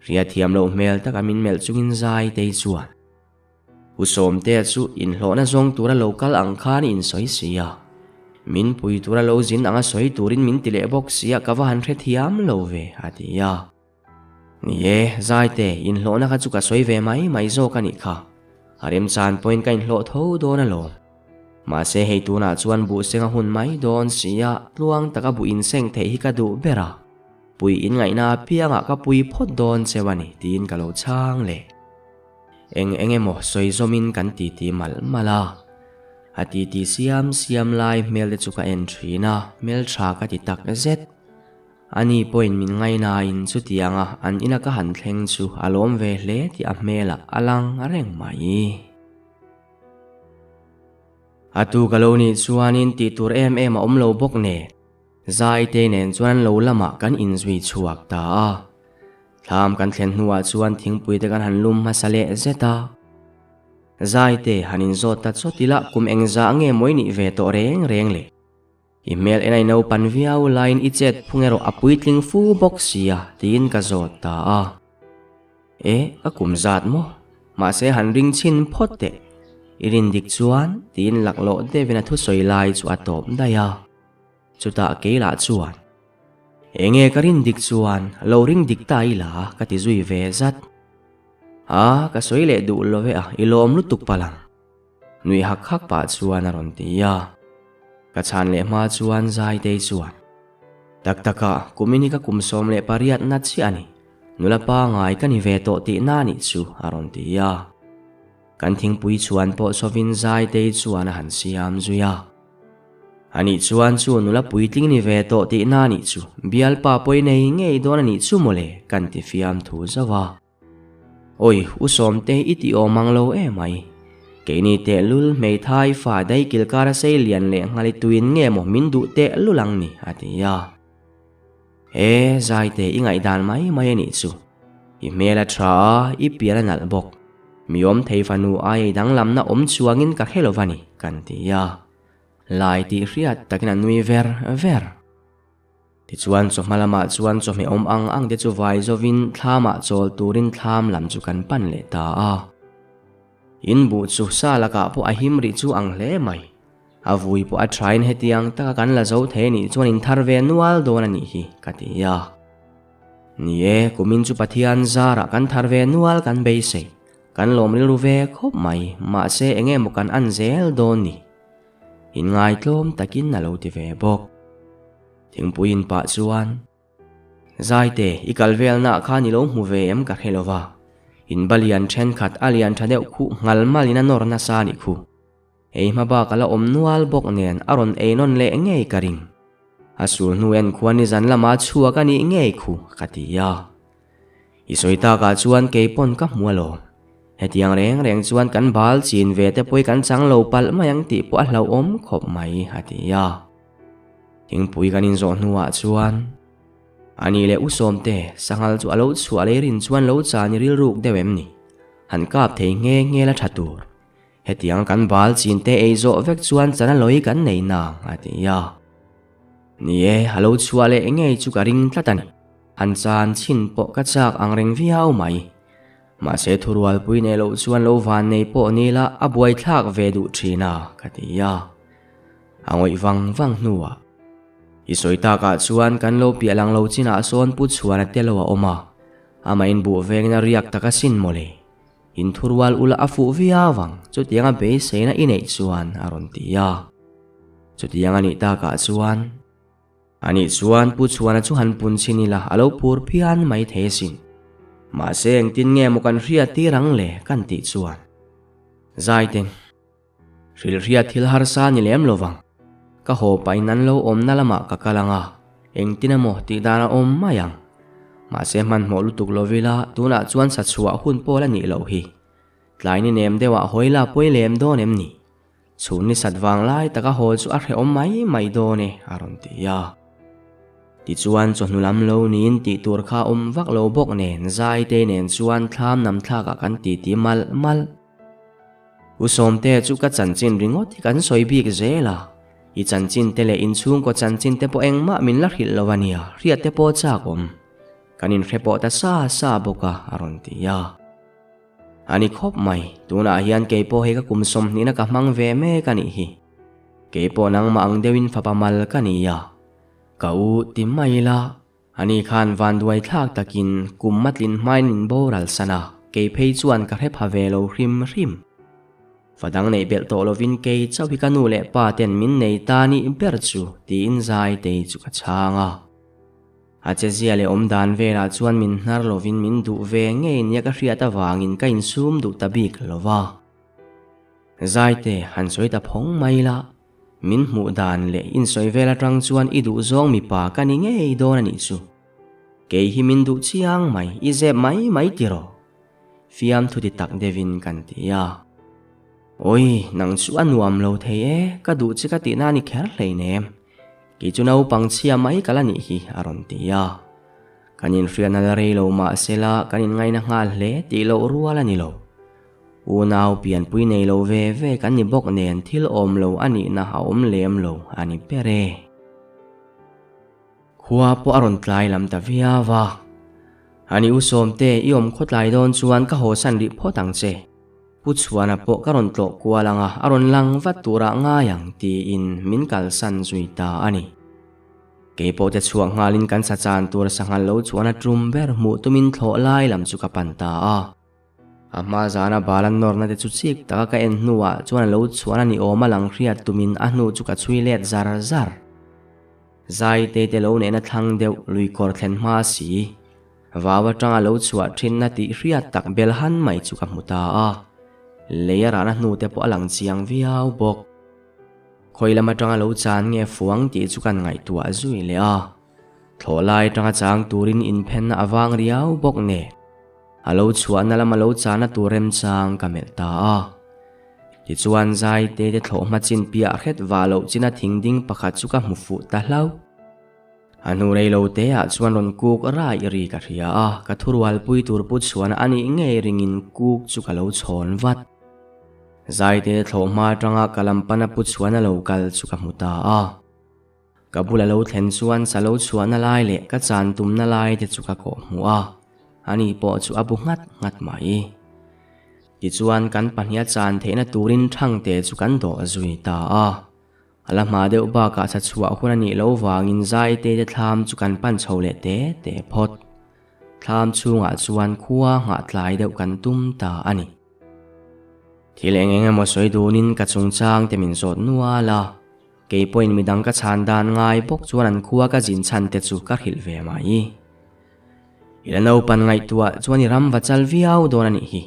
Ria thiam loh hmel taka min melh chungin Zaitei chuan, U Sawmtea chu inhlawhna zawng tura lo kal ang khan i insawi si a. Min pui tura lo zin anga sawi turin min ti leh bawk sia ka va han hrethiam lo ve, a ti a. Ni e, Zaite, inhlawhna kha chu ka sawi ve mai mai zawk a nih kha. A remchan pawhin ka inhlawh tho dawn alawm. Mahse hei tunah chuan buh seng a hun mai dawn sia, tluang taka buh inseng theih hi ka duh ber a. Pui inngaihna apiangah ka pui phawt dawn cheu a ni tiin ka lo chhang leh. Eng eng emaw sawi zawmin kan titi malh malh a. A titi siam siam lai hmel te chu ka en thin a, hmeltha ka ti tak zet. Ani pawhin min ngainain chutianga an ina ka han thleng chu a lawm ve hle tih a hmelah a lang reng mai. A tu ka lo nih chuanin tih tur em em a awm lo bawk nen, Zaitei nen chuan an lo lamah kan inzui chhuak ta a. Thlam kan thlen hnuah chuan thingpui te kan han lum hmasa leh zet a. Zaite han inzawt ta chawt ila kum engzah nge mawi nih ve tawh reng reng le? I hmel en a i naupan viau laiin i chet phung erawh a puitling fu bawk sia tiin ka zawt ta a. E, ka kum zat maw? Mahse han ring chhin phawt teh. I rin dik chuan tiin laklawh deuhin a thusawi lai chu a tawp daih a. Chutah keilah chuan, Enge ka rin dik chuan lo ring dik ta ila ka ti zui ve zat. A, ka sawi leh duh lo e a, i lawm lutuk palang. Nui hak hak pah chuan a rawn ti a. Ka chhan leh hma chuan Zaitei chuan, Tak tak a, kumin hi ka kum 18 na chiah a ni. Nula pangai ka ni ve tawh tihna a nih chu, a rawn ti a. Kan thingpui chhuan pawh sawvin Zaitei chuan a han siam zui a. Anih chuan chu nula puitling ni ve tawh tihna a nih chu, bialpa pawi nei ngei dawn a nih chu mawle, kan ti fiamthu zauh a. Awi, u Sawmte i ti awm ang lo e mai. Keini tehlul hmeithai fa dai kilkar a sei lian leh nghal i tuin nge maw min duh tehlul ang ni, a ti a. E, Zaite i ngaihdan mai mai a nih chu. I hmel a tha a, i pian a nalh bawk. Mi awm thei fanu aia i danglamna awm chuangin ka hre lo va ni, kan ti a. Lai tih hriat takin a nui ver ver. Tichuan chawhma lamah chuan chawhmeh awm ang ang te chu vai zovin thlamah chawl turin thlam lam chu kan pan leh ta a. In buh chu sa lakah pawh a him rih chu ang hle mai. A vui pawh a thain hetiang taka kan la zo thei anih chuan in thar ve nual dawn a nih hi ka ti a. Ni e, kumin chu Pathian zarah kan thar ve nual kan beisei. Kan lawm rilru ve khawp mai, mahse enge maw kan an zel dawn ni. Inngaitlawm takin a lo ti ve bawk. Thingpui in pah chuan, Zaite, i kal velnaah khan i lo hmu ve em ka hre lo va. In ba lian thenkhat a lian tha deuh khuh nghal malin a nawr nasa a nih khu. Ei hma bak a la awm nual bawk nen a rawn ei nawn leh ngei ka ring. A sul hnu en khuan nizan lama chhuak a nih ngei khu, ka ti a. I sawi takah chuan kei pawn ka hmu alawm. Hetiang reng reng chuan kan bal chin ve te pawhi kan chang lo palh mai ang tih pawh a hlauhawm khawp mai, a ti a. Thingpui kan inzawh hnuah chuan, A nih leh U Sawmte, sanghal chu a lo chhuah lei rin chuan lo chan i rilruk deuh em ni? Han kap thei nghe nghe la tha tur. Hetiang kan bal chin te ei zawh vek chuan chan a lawi kan nei nang, a ti a. Ni e, a lo chhuah leh ngei chu ka ring tlat a ni. Han chan chhin pawh ka chak ang reng viau mai. Mahse thurualpui nei loh chuan lo van nei pawh ni la a buaithlak ve duh thin a, ka ti a. A ngawih vang vang hnuah, I sawi takah chuan kan lo piah lang lo chinah sawn pu chhuan a tel lo a awm a, amah inbuh vengin a riak tak asin mawle. In thurual ula a fuh viau ang, chutianga beiseina i neih chuan, a rawn ti a. Chutiang a nih takah chuan. Anih chuan Pu Chhuana chu han pun chhin ila a lo phur phian mai thei asin. Mahse engtin nge maw kan hriat tir ang le kan tih chuan. Zaiten. Hrilhriat thil harsa ni lem lo vang. Ka haw pahin an lo awmna lamah ka kal ang a, engtin emaw tih dan a awm mai ang. Mahse hmanhmawh lutuk lo ila tunah chuan sa chhuah hun pawl a nih loh hi. Tlai ni nem deuhah hawi la pawi lem dawn em ni? Chhun ni sat vang lai taka haw chu a hrehawm mai mai dawn e, a rawn ti a. Tichuan chawhnu lam lo niin tih tur kha awm vak lo bawk nen Zaite nen chuan thlam nam thlakah kan titi malh malh. U Sawmte chu ka chanchin ringawt hi kan sawi bik zel a, i chanchin te leh inchhungkaw chanchin te pawh engmah min la hrilh lo a nia, hriat te pawh chak awm. Kan inhre pawh ta sa sa bawk a, a rawn ti a. A ni khawp mai, tunah hian kei pawh hei ka kum sawmhnihna ka hmang ve mek a nih hi. Kei pawh nangmah ang deuhin fapa mal ka ni a, ka u ti mai ila, ani khan vanduai thlak takin kum matlin hmain min boral san a, kei phei chuan ka hre pha ve lo hrim hrim. Fa dang neih belh tawh lovin kei chauh hi ka nu leh pa ten min nei ta nih ber chu tiin Zaitei chu ka chhang a. A chezia leh awm dan velah chuan min hnar lovin min duh ve ngei nia ka hriat avangin ka insum duh ta bik lo va. Zaite, han sawi ta phawng mai la, min hmuh dan leh insawi vel atang chuan i duh zawng mipa ka ni ngei dawn a nih chu. Kei hi min duh chiang mai, i zep mai mai tiraw? Fiamthu ti tak deuhin kan ti a. Awi, nang chu a nuam lo thei e, ka duh che ka tihna a ni kher hleinem. Kei chu naupang chhia mai ka la nih hi, a rawn ti a. Kan inhriatna la rei lo mah sela kan inngaina nghal hle tih loh rual a ni lo. Unau pianpui nei lo ve ve kan ni bawk nen thil awm lo a nihna a awm lem lo a ni ber e. Khua pawh a rawn tlai lam ta viau a. Ani U Sawmte, i awm khawtlai dawn chuan ka hawsan rih phawt ang che. Pu Chhuana pawh ka rawn tlawh kual ang a, a rawn lang vat turah ngai ang tiin min kalsan zui ta a ni. Kei pawh te chhuak nghalin kan sa chan tur sanghal lo chuan a tum ber hmuh tumin thlawh lai lam chu ka pan ta a. A hma zana bal an nawrna te chu chik taka ka en hnuah chuan a lo chhuan a ni awm a lang hriat tumin a hnu chu ka chhui let zar zar. Zaitei te lo nehna thlang deuh lui kawr thlen hma si. Vau atanga lo chhuah thinna tih hriat tak bel han mai chu ka hmu ta a, lei a rahna hnu te pawh a lang chiang viau bawk. Khawi lam atanga lo chan nge fuang tih chu kan ngaihtuah zui leh a, thlawh lai atanga chang turin inphenna a vang riau bawk nen a lo chhuahna lama lo chana tur remchang ka melh ta a. Tichuan zai te te thlawh hma chin piah hret vah loh china thing ding pakhat chu ka hmu fuh ta hlauh. A hnu rei lo te ah chuan rawn kuk rai ri ka hria a, ka thurualpui tur pu chhuan a nih ngei ringin kuk chu ka lo chhawn vat. Zaite thlawh hma atanga ka lam pana pu chhuan a lo kal chu ka hmu ta a. Ka bula lo thlen chuan sa lo chhuahna lai leh ka chan tumna lai te chu ka kawh hmuh a, ani pawh chu a bu nghat nghat mai. Tichuan kan pahniha chan theihna turin thangte chu kan dawh zui ta a. A la hma deuh bakah sa chhuah hun a nih loh vangin Zaite te thlam chu kan pan chho leh te te phawt. Thlam chhungah chuan khua nghah tlai deuh kan tum ta a ni. Thil eng eng emaw sawi dunin ka chungchang te min zawt nual a, kei pawhin midang ka chhan dan ngai bawk chuan an khua ka zin chhan te chu ka hrilh ve mai. I la naupan ngaihtuah chuan i ram va chal viau dawn a nih hi.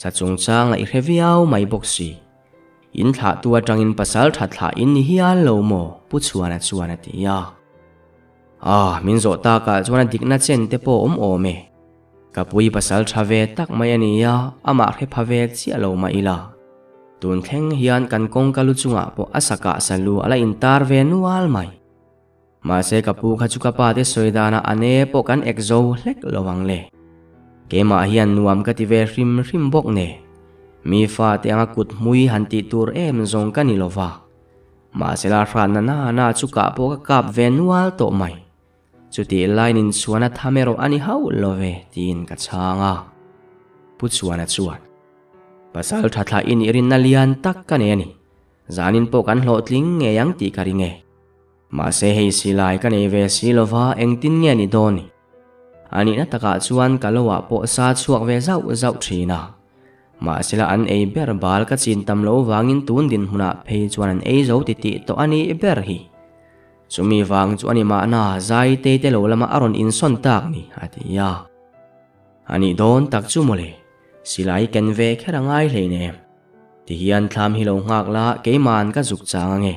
Sa chungchang lah i hre viau mai bawk si. In thlahtu atangin pasal tha thlah in ni hial lo maw? Pu Chhuana chuan a ti a. Ah, min zawh takah chuan a dikna chen te pawh awm awm e. Ka pui pasal tha ve tak mai a ni a, amah hre pha ve chiah lo mah ila. Tun thleng hian kan kawngka lu chungah pawh a sakah salu a la intar ve nual mai. Mahse ka pu kha chu ka pa te sawi danah a ne pawh kan ek zo hlek lo ang le. Keimah hian nuam ka ti ve hrim hrim bawk ne. Mi fate anga kut hmui han tih tur em zawng ka ni lo va. Mahse la hranna na na chu kah pawh ka kap ve nual tawh mai. Chutih line in chuan a tham erawh a ni hauh lo ve tiin ka chhang a. Pu Chuana chuan, Pasal tha thlah i nih rinna lian tak ka nei a ni. Zanin pawh kan hlawhtling ngei ang tih ka ring e. Mahse hei silai ka nei ve si lova engtin nge ni dawn ni? A nihna takah chuan ka lo ah pawh sa chhuak ve zauh zauh thin a. Mahsela an ei ber bal ka chin tam lo vangin tun dinhmunah phei chuan an ei zo titih tawh a nih ber hi. Chumi vang chu a ni mahna Zaitei te lo lama a rawn insawn tak ni, a ti a. A nih dawn tak chu mawle, silai ken ve kher a ngai hleinem. Tihian thlam hi lo nghak la, keima'n ka zuk chang ange.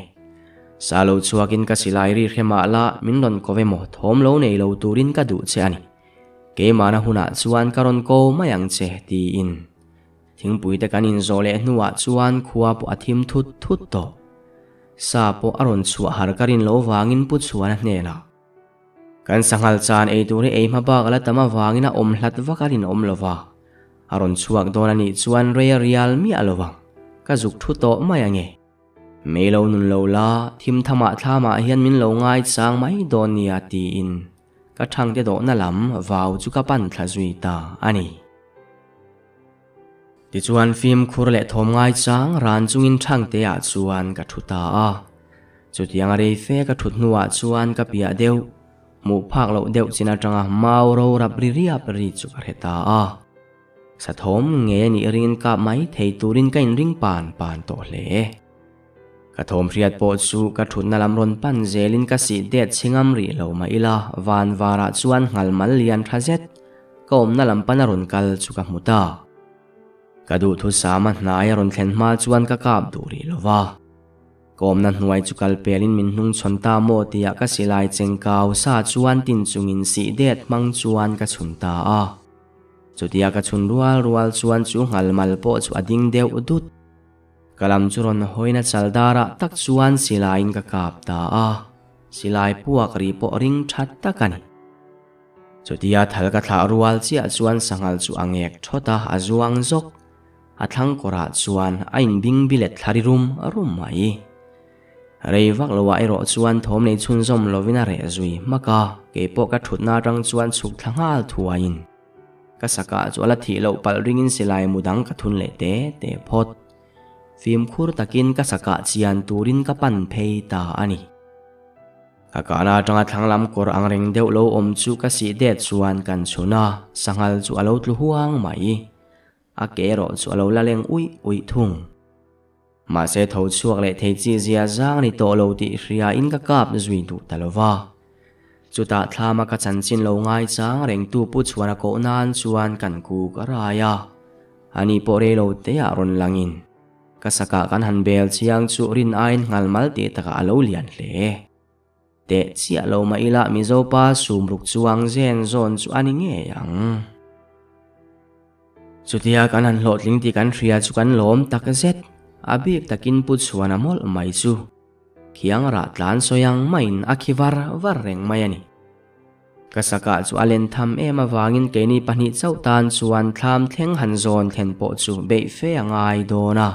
Sa lo chhuakin ka silai ri hre mah la, min rawn ko emaw thawm lo nei lo turin ka duh che a ni. Keimahna hunah chuan ka rawn ko mai ang che, tiin. Thingpui te kan inzawh leh hnuah chuan khua pawh a thim thut thut tawh. Sa pawh a rawn chhuah har ka rin loh vangin Pu Chhuana hnenah, Kan sanghal chan ei tur hi ei hma bak a la tam avangin a awm hlat vak a rinawm lo va, a rawn chhuak dawn a nih chuan rei a rial miah lo vang, ka zuk thu tawh mai ange. Mei lo nun lo la, thim thamah thlamah hian min lo ngai chang mai dawn nia tiin ka thangte dawhna lam vau chu ka pan thla zui ta a ni. Tichuan fimkhur leh thawm ngai chang ran chungin Thangteah chuan ka thu ta a. Chutiang a rei fe ka thut hnuah chuan ka piah deuh, hmuh phak loh deuh chin atanga mau ro rap ri riap ri chu ka hre ta a. Sa thawm ngei a nih ringin kap mai thei turin ka inring pan pan tawh hle. Ka thawm hriat pawh chu ka thutna lam rawn pan zelin ka sih det chhi ngam rih lo mah ila van varah chuan nghal mal lian tha zet ka awmna lam pana rawn kal chu ka hmu ta. Ka duhthusama hnai a rawn thlen hma chuan ka kap duh rih lo va. Ka awmna hnuai chu kal pelin min hnung chhawn ta maw tia ka silai cheng kau sa chuan tin chungin sih det hmang chuan ka chhun ta a. Chutia ka chhun rual rual chuan chu nghal mal pawh chu a ding deuh dut. Ka lam chu rawn hawina chal darah tak chuan silaiin ka kap ta a, silai puak ri pawh ring tha tak a ni. Chutia thal ka thlah rual chiah chuan sanghal chu a ngek thawt a, a zuang zawk. A thlang kawrah chuan a inbing bilet thla ri rum rum mai. Rei vak loah erawh chuan thawm nei chhunzawm lovin a reh zui hmak a, keipawh ka thutna atang chuan chhuk thla nghal thuaiin. Ka sakah chu a la thih loh palh ringin silai mu dang ka thun leh te te phawt. Fimkhur takin ka sakah chian turin ka pan phei ta a ni. Ka kahna atanga thlanglam kawr ang reng deuh lo awm chu ka sih det chuan kan chhun a, sanghal chu a lo tlu huang mai. A ke erawh chu a lo la leng uih uih thung. Mahse tho chhuak leh thei chi zia zang ni tawh lo tih hria in ka kap zui duh ta lo va. Chutah thlama ka chanchin lo ngai chang rengtu Pu Chhuana koh nan chuan kan kuk a rai a. Ani pawh rei lo te ah rawn lang in ka sakah kan han bel chiang chu rin aiin nghal mal tih takah a lo lian hle. Teh chiah lo mah ila Mizo pa sumruk chuang zen zawn chu a ni ngei ang. Chutia kan han hlawhtling tih kan hria chu kan lawm tak zet, a bik takin Pu Chhuana mawlh mai chu khiang rah tlan sawi ang maiin a khi var var reng mai a ni. Ka sakah chu a len tham em avangin keini pahnih chauh tan chuan thlam thleng han zawn thlen pawh chu beih fe a ngai dawn a.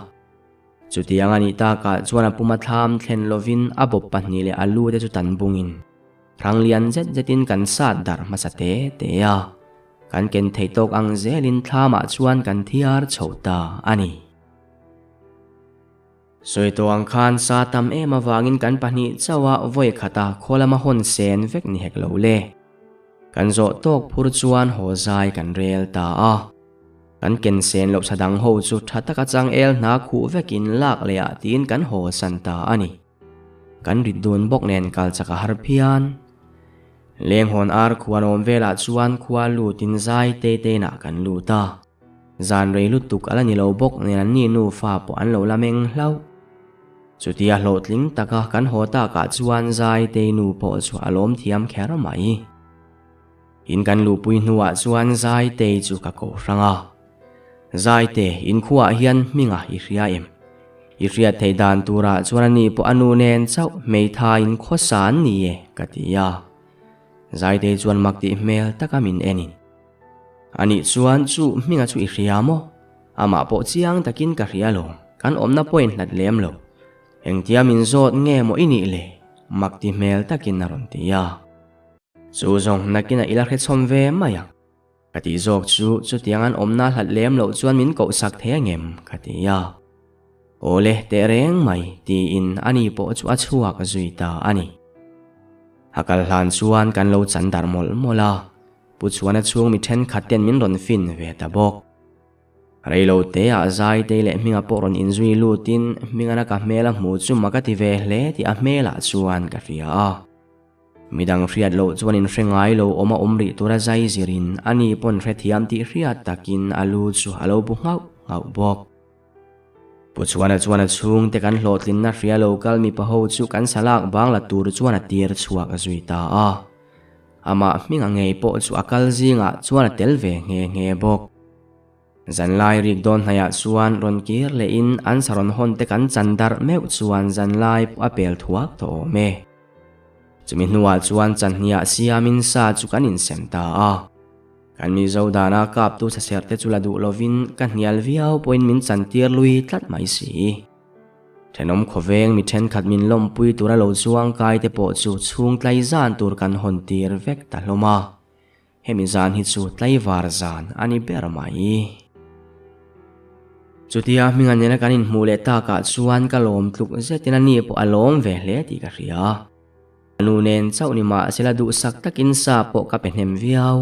Chutiang a nih takah chuan a puma thlam thlen lovin a bawp pahnih leh a lu te chu tan bungin rang lian zet zetin kan sat darh hmasa te te a. Kan ken thei tawk ang zelin thlamah chuan kan thiar chho ta a ni. Sawi tawh ang khan sa tam em avangin kan pahnih chauha vawi khata khaw lama hawn sen vek ni hek lo le. Kan zawh tawk phur chuan haw zai kan rel ta a. Kan ken sen loh sa dang ho chu tha taka changel hna khuh vekin lak leh ah tiin kan haw san ta a ni. Kan rit dun bawk nen kal chak a har phian. Lenghawn ar khuan awm velah chuan khua lutin zai te tenah kan lut a. Zan rei lutuk a la ni lo bawk nen an ni nufa pawh an lo la meng hlauh. Chutia hlawhtling taka kan haw takah chuan zai te nu pawh chu a lawm thiam kher mai. In kan luhpui hnuah chuan zai te chu ka ko hrang a. Zaite, inkhuaah hian hminga i hria em? I hriat theih dan turah chuan ani pawh a nu nen chauh hmeitha in khawsa an ni e, ka ti a. Zaite chuan mak tih hmel taka min enin. Anih chuan chu hminga chu i hria maw? Amah pawh chiang takin ka hria lo, kan awmna pawh in hlat lem lo. Engtia min zawt nge maw i nih le? Mak ti hmel takin a rawn ti a. Chu zawng nakinah i la hrechhawm ve mai ang. Ka tih zawk chu chutiang an awmna hlat lem loh chuan min koh sak thei angem? ka ti a. Awle teh reng mai tiin ani pawh chu a chhuak zui ta a ni. A kal hlan chuan kan lo chan darh mawlh mawlh a, Pu Chhuana chhung mi thenkhat ten min rawn fin ve ta bawk. Reilo te ah Zaitei leh Hminga pawh rawn inzui lutin Hmingana ka hmel a hmu chu mak a ti ve hle tih a hmelah chuan ka hria a. Midang hriat loh chuan in hre ngai lo awm a awm rih tura zai zirin ani pawn hrethiam tih hriat takin a lu chu a lo bu nghauh nghauh bawk. Pu Chhuana chuan a chhungte kan hlawhtlinna hria lo kal mipa ho chu kan salak bang la tur chuan a tir chhuak zui ta a. Amah hminga ngei pawh chu a kal zingah chuan a tel ve nghe nghe bawk. Zanlai rik dawn hnaiah chuan rawn kir lehin an sa rawn hawn te kan chan darh meuh chuan zanlai pawh a pel thuak tawh awm e. Chumi hnuah chuan chanhniah siamin sa chu kan insem ta a. Kan Mizo dana kaptu saserh te chu la duh lovin ka hnial viau pawhin min chantir lui tlat mai si. Thenawm khawveng mi thenkhat min lawmpui tura lo chuang kai te pawh chu chhung tlai zan tur kan hawn tir vek ta hlawm a. Hemi zan hi chu tlaivar zan a ni ber mai. Chutia hminga nena kan inhmuh leh takah chuan ka lawm tluk zetin a ni pawh a lawm ve hle tih ka hria. Ka nu nen chauh ni mah sela duhsak takin sa pawh ka pe hnem viau.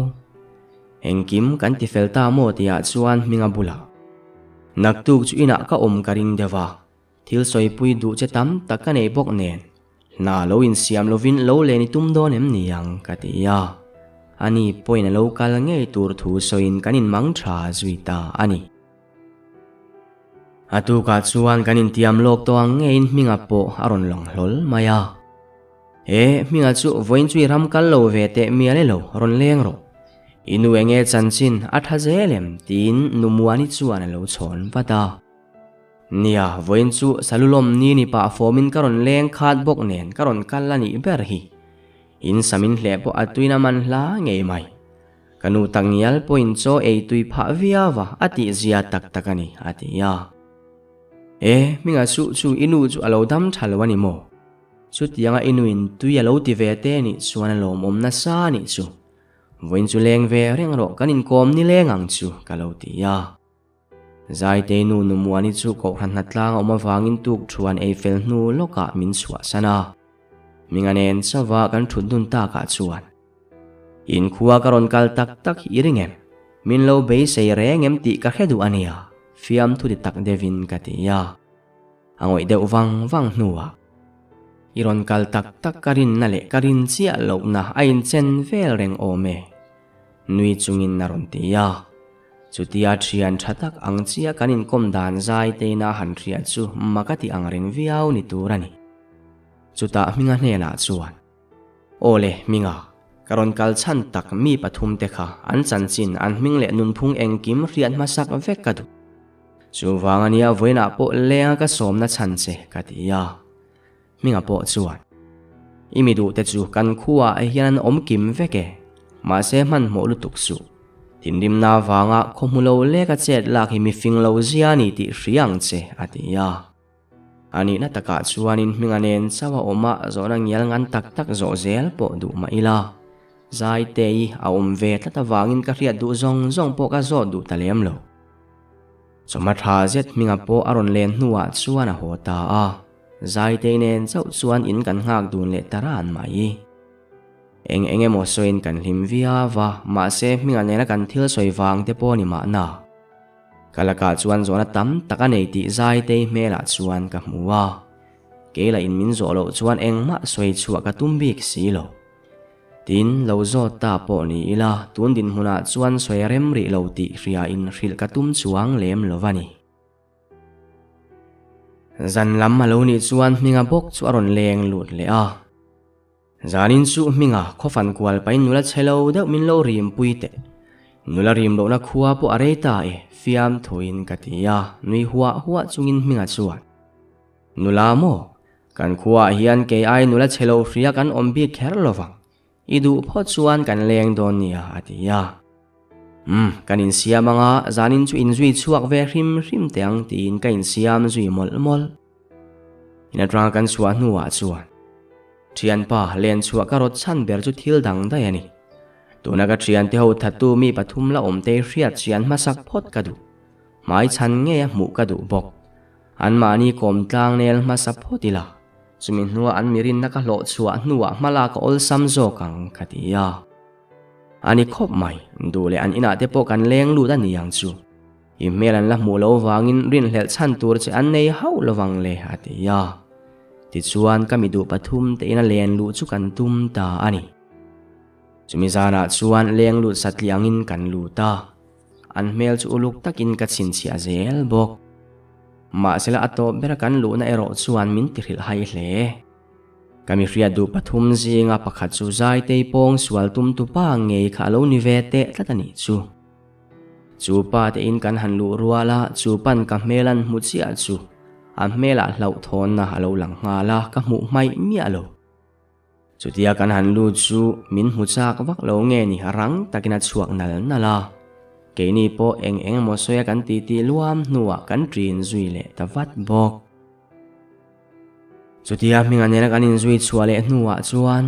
Engkim kan ti fel ta maw tihah chuan hminga bulah naktuk chu inah ka awm ka ring deuh a, thil sawipui duh che tam tak ka nei bawk nen hna lo insiam lovin lo len i tum dawn em ni ang ka ti a. Ani pawhin a lo kal ngei tur thu sawiin kan inmang tha zui ta a ni. A tukah chuan kan intiam lawk tawh ang ngeiin Hminga pawh a rawn lang hlawl mai a. E, Hminga chu vawiin chu i ram kal lo ve teh mial e lo, rawn leng rawh. I nu enge chanchin a tha zel em? tiin Nu Muani chuan a lo chhawn vat a. Nia, vawiin chu Salulawm ni ni pah fawmin ka rawn leng khat bawk nen ka rawn kal a nih ber hi. In samin hleh pawh a tuina man hla ngei mai. Ka nu takngial pawhin chaw ei tui phah viau a, a tih zia tak tak a ni, a ti a. E, hminga suh chu i nu chu a lo dam tha lo a ni maw? Chutianga i nuin tui a lo ti ve te nih chuan a lawmawm nasa a nih chu. Vawiin chu leng ve reng rawh, kan inkawm ni leng ang chu, ka lo ti a. Zaitei nu Numuani chu kohhran hnatlang a awm avangin tuk thuan ei fel hnu lawkah min chhuahsan a. Hminga nen chauha kan thut dun takah chuan Inkhua ka rawn kal tak tak hi i ring em? Min lo beisei reng em tih ka hre duh a nia, fiamthu ti tak deuhin ka ti a. A ngawih deuh vang vang hnuah I rawn kal tak tak ka rinna leh ka rin chiah lohna a inchen vel reng awm e, nui chungin a rawn ti a. Chutia thian tha tak ang chiah kan inkawm dan zai teina han hriat chu mak a ti ang reng viau ni tur a ni. Chutah Hminga hnenah chuan. Aw le, Hminga, ka rawn kal chhan tak mi pathumte kha an chanchin, an hming leh nunphung engkim hriat hmasak vek ka duh. Chuvang ania vawiinah pawh lenga ka sawmna chhan che ka ti a. Hminga pawh chuan, I mi duhte chu kan khuaah hian an awm kim vek e, mahse hmanhmawh lutuk suh. Thinrimna avanga khaw hmu lo leka chet lak hi mi fing lo zia a ni tih hria ang che, a ti a. A nihna takah chuanin hminga nen chauh a awm a, zawhna ngial ngan tak tak zawh zel pawh duh mah ila. Zaitei a awm ve tlat avangin ka hriat duh zawng zawng pawh ka zawt duh ta lem lo. Chawhma tha zet hminga pawh a rawn len hnuah chuan a haw ta a, Zaitei nen chauh chuan in kan nghak dun leh ta ran mai. Eng eng emaw sawiin kan hlim viau a, mahse hminga nena kan thil sawi vang te pawh ni mahna. Ka lakah chuan zawhna tam tak a nei tih Zaitei hmelah chuan ka hmu a, kei lah in min zawh loh chuan engmah sawi chhuah ka tum bik si lo. Tin, lo zawt ta pawh ni ila, tun dinhmunah chuan sawi rem rih lo tih hria in hrilh ka tum chuang lem lo a ni. Zan lam a lo nih chuan Hminga bawk chu a rawn leng lut leh a. Zanin chu Hminga khaw fan kual pahin nula chhe lo deuh min lo rim pui teh. Nula rim lohna khua pawh a rei ta e, fiam thuin ka ti a, nui huah huah chungin Hminga chuan, Nula maw? Kan khuaah hian kei ai nula chhe lo hria kan awm bik kher lo vang. I duh phawt chuan kan leng dawn nia, a ti a. Umm, kan insiam anga zanin chu inzui chhuak ve hrim hrim teh ang tiin ka insiam zui mawlh mawlh. In atanga kan chhuah hnuah chuan thianpa len chhuah ka rawt chhan ber chu thil dang daih a ni. Tuna ka thiante ho thattu mi pathum la awm te hriat chian hmasak phawt ka duh. Hmai chhan ngei a hmuh ka duh bawk. Anmahni kawm tlang nel hmasa phawt ila, chumi hnua an mirinna ka hlawh chhuah hnuah hmala ka awlsam zawk ang ka ti a. A ni khawp mai, duh leh an inah te pawh kan leng lut a ni ang chu. I hmel an la hmuh lo vangin rinhlelh chhan tur che an nei hauh lovang le, a ti a. Tichuan ka mi duh pathum te ina len luh chu kan tum ta a ni. Chumi zanah chuan leng lut satliah angin kan lut a. An hmel chu uluk takin ka chhinchhiah zel bawk. Mahsela a tawp bera kan luhna erawh chuan min tihrilh hai hle. Ka mi hriat duh pathum zinga pakhat chu Zaitei pawng sual tum tu pa ngei kha a lo ni ve teh tlat a nih chu. Chu pa te in kan han luh rual a, chu pan ka hmel an hmu chiah chu a hmelah hlauhthawnna a lo lang nghal a, ka hmuh hmaih miah lo. Chutia kan han lut chu min hmu chak vak lo nge ni rang takin a chhuak nal nal a. Keini pawh eng eng emaw sawia kan titi luam hnuah kan ṭin zui leh ta vat bawk. Chutia hminga nena kan inzui chhuah leh hnuah chuan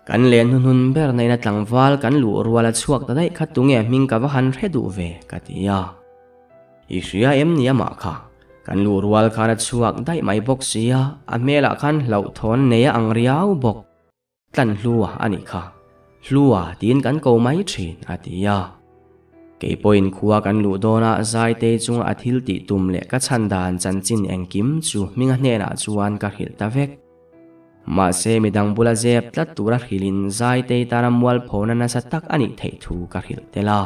kan len hnuhnun ber naina tlangval kan luh rual a chhuak ta daih kha tunge hming ka va han hre duh ve ka ti a. I hria em ni amah kha? Kan luh rual khan a chhuak daih mai bawk sia, a hmelah khan hlauhthawn nei a ang riau bawk. Tlan Hlua a nih kha. Hlua tiin kan ko mai thin, a ti a. Kei pawhin khua kan luh dawnah Zaitei chunga a thil tih tum leh ka chhan dan chanchin engkim chu hminga hnenah chuan ka hrilh ta vek. Mahse midang bula zep tlat tura hrilhin Zaitei tana mualphona nasa tak a nih theih thu ka hrilh tel a.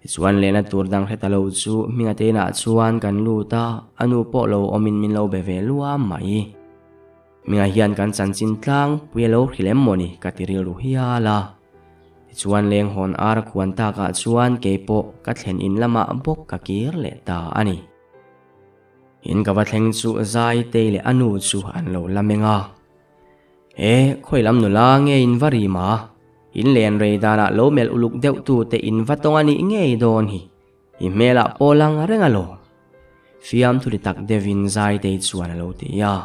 Tichuan lehna tur dang hre ta lo chu hminga teinah chuan kan lut a, a nu pawh lo awmin min lo be ve luam mai. Hminga hian kan chanchin tlang pui a lo hrilh em mawni ka ti rilru hial a. Tichuan leng hawn ar a khuan takah chuan keipawh ka thlen in lamah bawk ka kir leh ta a ni. In ka va thleng chu Zaitei leh a nu chu an lo la meng a. E, khawi lam nula nge in va rim a? In len rei danah lo melh uluk deuh tu te in va tawng a nih ngei dawn hi. I hmelah pawh lang reng alawm. Fiamthu ti tak deuhin Zaitei chuan a lo ti a.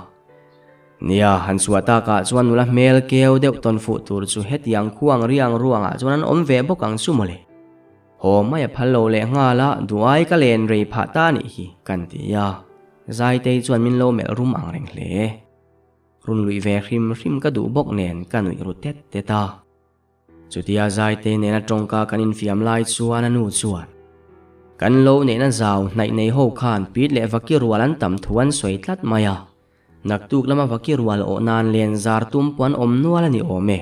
Nia, han chhuah takah chuan nula hmel keu deuh tawn fuh tur chu hetiang khuang riang ruangah chuan an awm ve bawk ang chu mawle. Haw mai a phal lo leh nghal a, duai ka len rei phah ta nih hi, kan ti a. Zaitei chuan min lo melh rum ang reng hle. Run luih ve hrim hrim ka duh bawk nen ka nuih ru tet tet a. Chutia Zaite nena tawngka kan infiam lai chuan a nu chuan, Kan lo neihna zau hnaih nei ho khan pit leh vaki rual an tam thu an sawi tlat mai a, naktuk lama vaki rual awh nan len zar tum pawh an awm nual a ni awm e.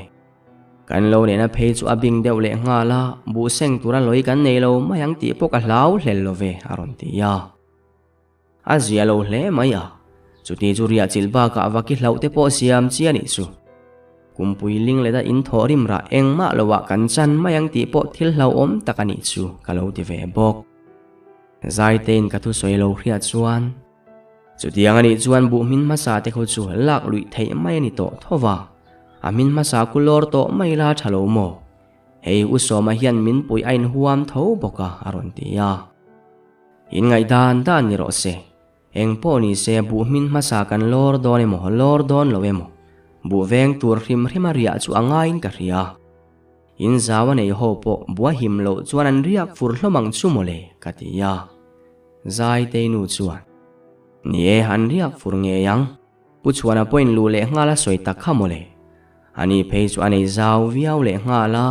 Kan lo neihna phei chu a bing deuh leh nghal a, buh seng tura lawi kan nei lo mai ang tih pawh ka hlau hlel lo ve, a rawn ti a. A zia lo hle mai a, chuti chu riah chilh bakah vaki hlauh te pawh siam chi a nih chu. Kumpui ling leta in thawh rim rah engmah loah kan chan mai ang tih pawh thil hlauhawm tak a nih chu ka lo ti ve bawk. Zaitein ka thusawi lo hriat chuan, Chutiang a nih chuan buh hmin hmasa te khaw chu lak luih theih mai a ni tawh tho va, a hmin hmasa ku lawr tawh mai la tha lo maw? Hei U Sawma hian min puih a inhuam tho bawk a, a rawn ti a. In ngaih dan dan ni rawh se. Eng pawh ni se buh hmin hmasa kan lawr dawn emaw lawr dawn lo emaw buh veng tur hrim hrim a riah chu a ngaiin ka hria. In zau a nei ho pawh buh a him loh chuan an riak fur hlawm ang chu mawle ka ti a. Zaitei nu chuan, Ni e, an riak fur ngei ang. Pu Chhuana pawhin luh leh nghal a sawi tak kha mawle. Ani phei chu a nei zau viau leh nghal a.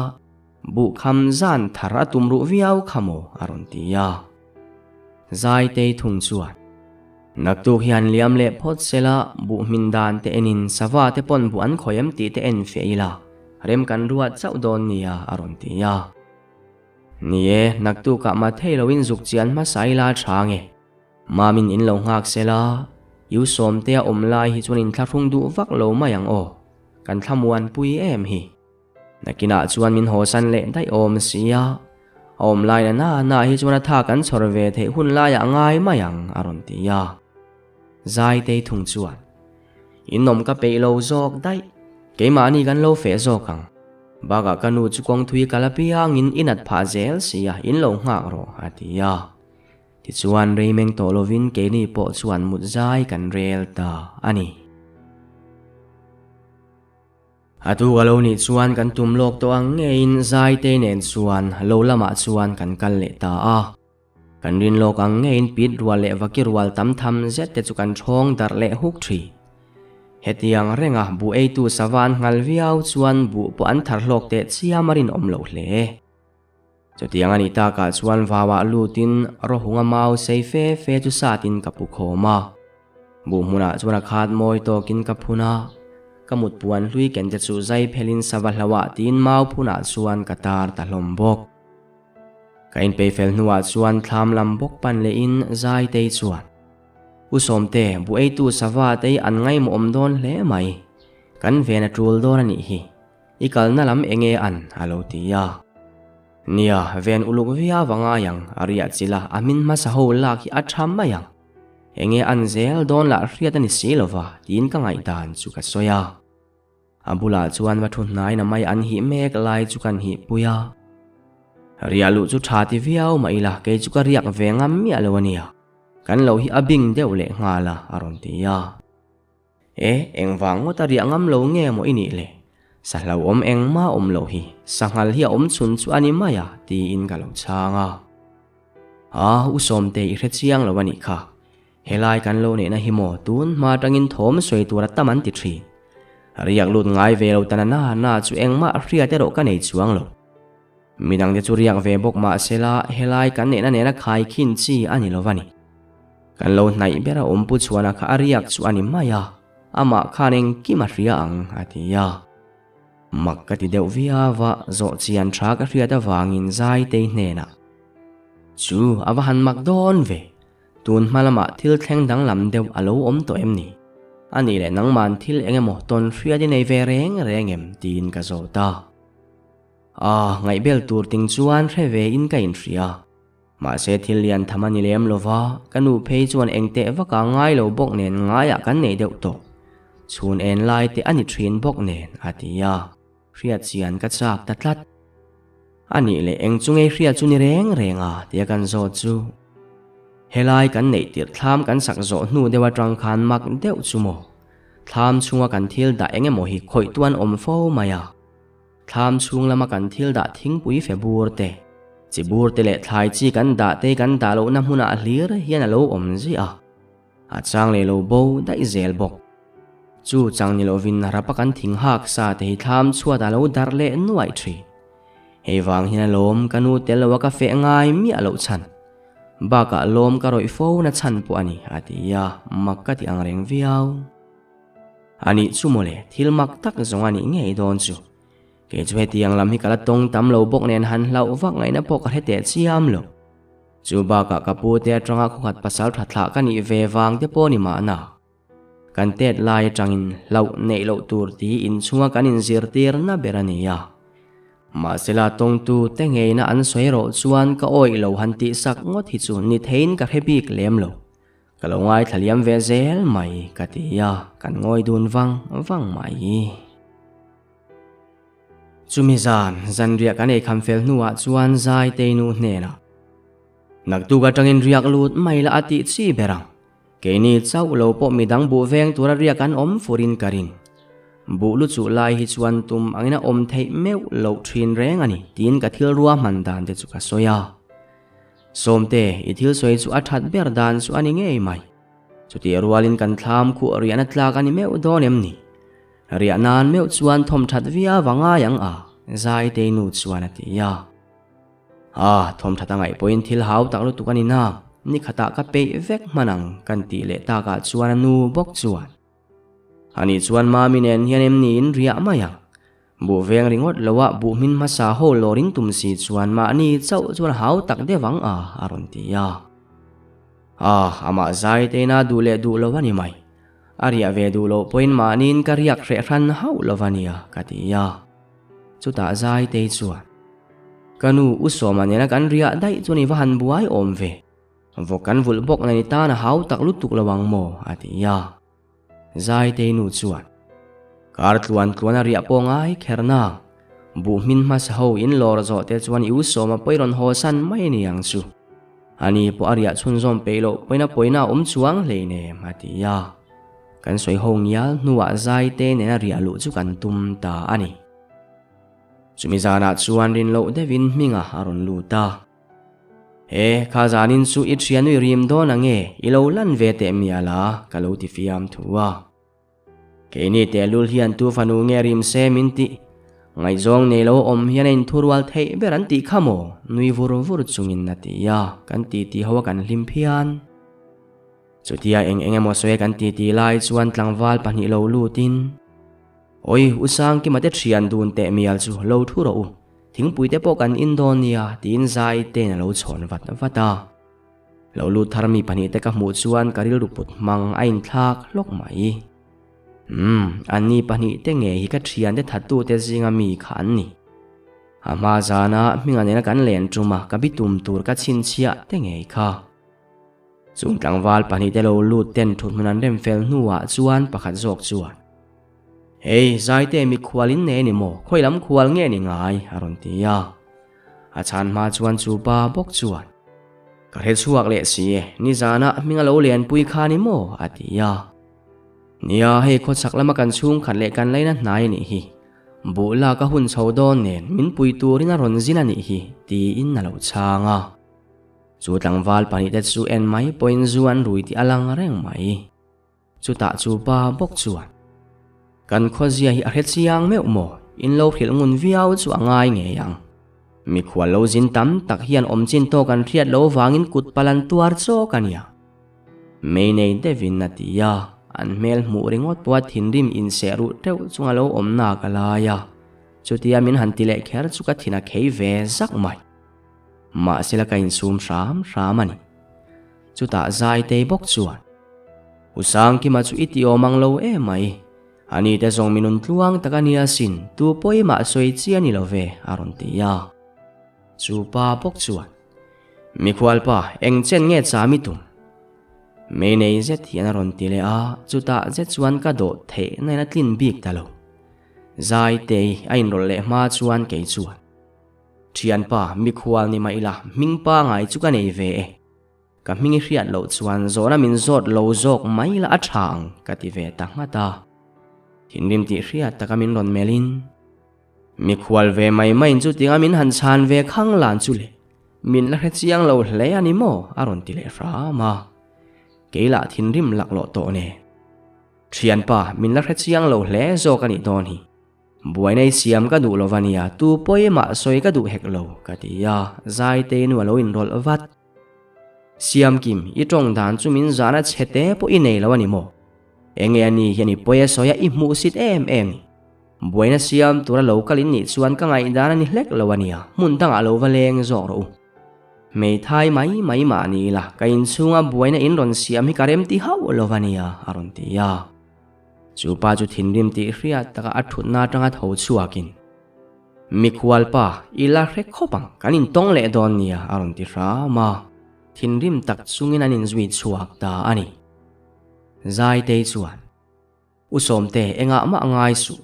Buh kham zan thar a tum ruh viau kha maw? a rawn ti a. Zaitei thung chuan, Naktuk hian liam leh phawt sela, buh hmin dan te enin sava te pawn buh an khawi em tih te en fiah ila, rem kan ruat chauh dawn nia a rawn ti a. Ni e, naktukah Mathei loin zuk chian hmasa ila a tha nge? Mamin in lo nghak sela, U Sawmtea awm lai hi chuan inthlahrung duh vak lo mai ang aw, kan thlamuanpui em hi. Nakinah chuan min hawsan leh daih awm si a, a awm lai na na na hi chuan a tha kan chhawr ve theih hun laiah a ngai mai ang a rawn ti a. Zaitei thung chuan, In awm ka peih lo zawk daih, keimahni kan lo feh zawk ang. Bakah ka nu chu kawng thui kal apiangin i nat phah zel si a, in lo nghak rawh a ti a. Tichuan rei meng tawh lovin keini pawh chuan mut zai kan rel ta a ni. A tu ka lo nih chuan kan tum lawk tawh ang ngeiin Zaitei nen chuan lo lamah chuan kan kal leh ta a. Kan rin lawk ang ngeiin pit rual leh vaki rual tam tham zet te chu kan ṭhawng darh leh huk ṭhin. Hetiang renga buh eitu sava an nghal viau chuan buh pawh an thar hlawk teh chiam a rinawm loh hle. Chutiang a nih takah chuan vauah lutin rawhunga mau sei fe fe chu satin ka pu khawm a. Buh hmunah chuan a khat mawi tawkin ka phun a, ka mut puan hlui ken te chu zai phelin sava hlauhah tiin mau phunah chuan ka tar ta hlawm bawk. Ka inpei fel hnuah chuan thlam lam bawk pan lehin zai tei chuan, U Sawmte, buh eitu sava te hi an ngaimawh awm dawn hle mai. Kan ven a tul dawn a nih hi. I kalna lam enge an? a lo ti a. Nia, ven uluk viau a ngai ang, a riah chilh a, a hmin hmasa ho lak hi a tha mai ang. Enge an zel dawn lah hriat a ni si lova, tiin ka ngaihdan chu ka sawi a. A bulah chuan va thu hnaiin a mai an hih mek lai chu kan hihpui a. Riah luh chu tha ti viau mah ila kei chu ka riak ve ngam miah lo a nia. Kan lo hi a bing deuh leh nghal a, a rawn ti a. E, engvang ngawt a riah ngam lo nge maw i nih le? Sahlo awm engmah awm loh hi, sanghal hi a awm chhun chu a ni mai a, tiin ka lo chhang a. A, U Sawmte i hre chiang lo a nih kha. Helai kan lo neihna hi maw tun hma atangin thawm sawi tur a tam an ti thin. Riak lut ngai ve lo tana na na chu engmah hriat erawh ka nei chuang lo. Midangte chu riak ve bawk mah sela helai kan neihna nena khai khin chi a ni lo va ni. Kan lo hnaih ber a awmpu chhuana kha a riak chu a ni mai a, amah khan engkim a hria ang a ti a. Mak ka ti deuh viau a, zawh chian tha ka hriat avangin Zaitei hnenah, Chu a va han mak dawn ve, tun hma lamah thil thleng danglam deuh a lo awm tawh em ni? A nih leh nangman thil eng emaw tawn hriat i nei ve reng reng em? tiin ka zawt a. A, ngaihbel tur ting chuan hre ve in ka inhria. Mahse thil lian tham a ni lem lo va, ka nu phei chuan eng teh vaka ngai lo bawk nen ngaiah kan nei deuh tawh. Chhun en lai te a ni thin bawk nen, a ti a. Hriat chian ka chak ta tlat. A nih leh eng chu ngei hriat chu ni reng reng a, tia kan zawt chu. Helai kan neih tirh thlam kan sak zawh hnu deuh atang khan mak deuh chu maw? Thlam chhunga kan thil dah eng emaw hi khawih tuan awm fo mai a. Thlam chhung lama kan thil dah thingpui fe bur te, chi bur te leh thlai chi kan dah te kan dah lohna hmunah hlir hian a lo awm ziah a, a chang leh lo bo daih zel bawk. Chu chang ni lovin rapa kan thing hak sa te hi thlam chhuat a lo darh leh nuaih thin. Hei vang hian alawm ka nu tel loa ka feh ngai miah loh chhan. Bakah lawm ka rawih fo na chhan pawh a ni, a ti a, mak ka ti angreng viau. A nih chu mawle, thil mak tak zawng a nih ngei dawn chu. Kei chu hetiang lam hi ka la tawng tam lo bawk nen han hlauh vak ngaihna pawh ka hre teh chiam lo. Chu bakah ka pu te atanga khawkhat pasal tha thlah ka nih ve vang te pawh ni mahna. Kan tet lai atangin hlauh neih loh tur ti inchhunga kan inzirtir na ber a ni a. Mahsela tawngtu te ngeina an sawi erawh chuan ka awih lo han tihsak ngawt hi chu ni theiin ka hre bik lem lo. Ka lo ngaithla liam ve zel mai ka ti a, kan ngawi dun vang vang mai. Chumi zan, zanriah kan eikham fel hnuah chuan Zaiteinu hnenah, Naktuk atangin riak lut mai la a tih chi ber ang. Keini chauh lo pawh midang buh veng tura riak an awm furin ka ring. Buh lu chuh lai hi chuan tum angin a awm theih meuh loh thin reng a ni tiin ka thil ruahman dan te chu ka sawi a. Sawmte, i thil sawi chu a that ber dan chu a ni ngei mai. Chutih rualin kan thlam khuh riahna tlak a ni meuh dawn em ni? Riah nan meuh chuan thawm that viau a ngai ang a, Zaitei nu chuan a ti a. A, thawm that a ngaih pawhin thil hau tak lutuk a ni na, ni khatah ka peih vek hman ang kan tih leh takah chuan a nu bawk chuan. Ani chuan Mami nen hian em niin riah mai ang. Buh veng ringawt loah buh hmin hmasa ho lawrin tum si chuan mahni chauh chuan hau tak deuh ang a, a rawn ti a. A, amah zai teina duh leh duh lo a ni mai. A riah ve duh loh pawhin mahniin ka riak hreh hran hauh lo a nia, ka ti a. Chutah zai tei chuan, Ka nu U Sawma nena kan riah daih chuan i va han buai awm ve. Vawk kan vulh bawk nen i tan a hau tak lutuk lo ang maw? a ti a. Zaitei nu chuan, Kar tluan tluan a riah pawh ngai kher na, buh hmin hmasa ho in lawr zawh te chuan i u sawma pawi rawn haw san mai ni ang chu. Ani pawh a riah chhunzawm peih loh pawina pawina a awm chuang hlei nem, a ti a. Kan sawi ho ngial hnuah Zaitei nena riah luh chu kan tum ta a ni. Chumi zanah chuan rin loh deuhin hminga a rawn lut a. He, kha zanin chu i thianui rim dawn ang e, i lo lan ve teh mial a, ka lo ti fiam thu a. Keini tehlul hian tu fanu nge rim se min tih? Ngaihzawng nei lo awm hian a inthurual theih ber an tih kha maw? Nui vur vur chungin a ti a, kan titi ho a kan hlim phian. Chutia eng eng emaw sawi kan titi lai chuan tlangval pahnih lo lutin, Awi, U Sangkima te thian dun teh mial chu lo thu rawh u, thingpui te pawh kan in dawn nia tiin zai tein a lo chhawn vat vat a. Lo lut thar mi pahnih te ka hmuh chuan ka rilru put hmang a inthlak hlawk mai. Umm, anni pahnih te ngei hi ka thian te thattu te zinga mi kha an ni. A hma zana hminga nena kan len ṭuma ka bitum tur ka chhinchhiah te ngei kha. Chung tlangval pahnihte lo lut ten thuthmun an rem fel hnuah chuan pakhat zawk chuan, Hei, Zaite mikhual in nei a ni maw? Khawi lam khual nge ni ngai? a rawn ti a. A chhan hma chuan chu pa bawk chuan, Ka hre chhuak leh si e, nizanah hminga lo lenpui kha ni maw? a ti a. Nia, hei khawchhak lama kan chhungkhat leh kan laina hnai a nih hi. Buh lak a hun chho dawn nen min pui turin a rawn zin a nih hi, tiin a lo chhang a. Chu tlangval pahnihte chu en mai pawhin zu an rui tih a lang reng mai. Chutah chu pa bawk chuan, Kan khawzia hi a hre chiang meuh maw? In lo hrilh ngun viau chu a ngai ngei ang. Mikhual lo zin tam tak hian awm chin tawk an hriat lo vangin kut pal an tuar chawk a nia. Mei nei deuhin a ti a, an hmel hmuh ringawt pawha thinrim inseh ruh teuh chunga lo awm nak a lai a. Chutia min han ti leh kher chu ka thin a khei ve zak mai. Mahsela ka insum hram hram a ni. Chutah Zaitei bawk chuan, U Sangkima chu i ti awm ang lo em mai. Ani te zawng minun tluang tak a nia sin, tu pawimah sawi chi a ni lo ve, a rawn ti a. Chu pa bawk chuan, Mikhualpa, eng chen nge cham i tum? Mei nei zet hian a rawn ti leh a, chutah zet chuan ka dawh theih na in a tlin bik ta lo. Zaitei a inrawlh leh hma chuan kei chuan, Thianpa, mikhual ni mah ila, hming pangai chu ka nei ve e. Ka hming i hriat loh chuan zawhna min zawt lo zawk mai la a tha ang, ka ti ve ta nghat a. Thinrim tih hriat taka min rawn melhin, Mikhual ve mai maiin chutinga min han chhan ve khang lan chu le, min la hre chiang lo hle a ni maw? a rawn ti leh hram a. Kei lah thinrim laklawh tawh nen. Thianpa, min la hre chiang lo hle zawk a nih dawn hi. Buaina i siam ka duh lo va nia, tu pawimah sawi ka duh hek lo, ka ti a, Zaitei nu a lo inrawlh vat. Siamkim, i tawng dan chu min zahna chhe te pawh i nei lo a ni maw? Enge a ni hian i pawi a sawi a, i hmuhsit em em ni? Buaina siam tura lo kal in nih chuan ka ngaihdan a ni hlek lo a nia, hmun dangah lo va leng zawk rawh u. Hmeithai mai mai mah ni ila, ka inchhunga buaina in rawn siam hi ka remti hauh lo va nia, a rawn ti a. Chu pa chu thinrim tih hriat taka a thutna atanga tho chhuakin, Mikhual pa, i la hre khawp ang, kan intawng leh dawn nia, a rawn ti hram a. Thinrim tak chungin an inzui chhuak ta a ni. Zaitei chuan, U Sawmte, engah mah ngai suh.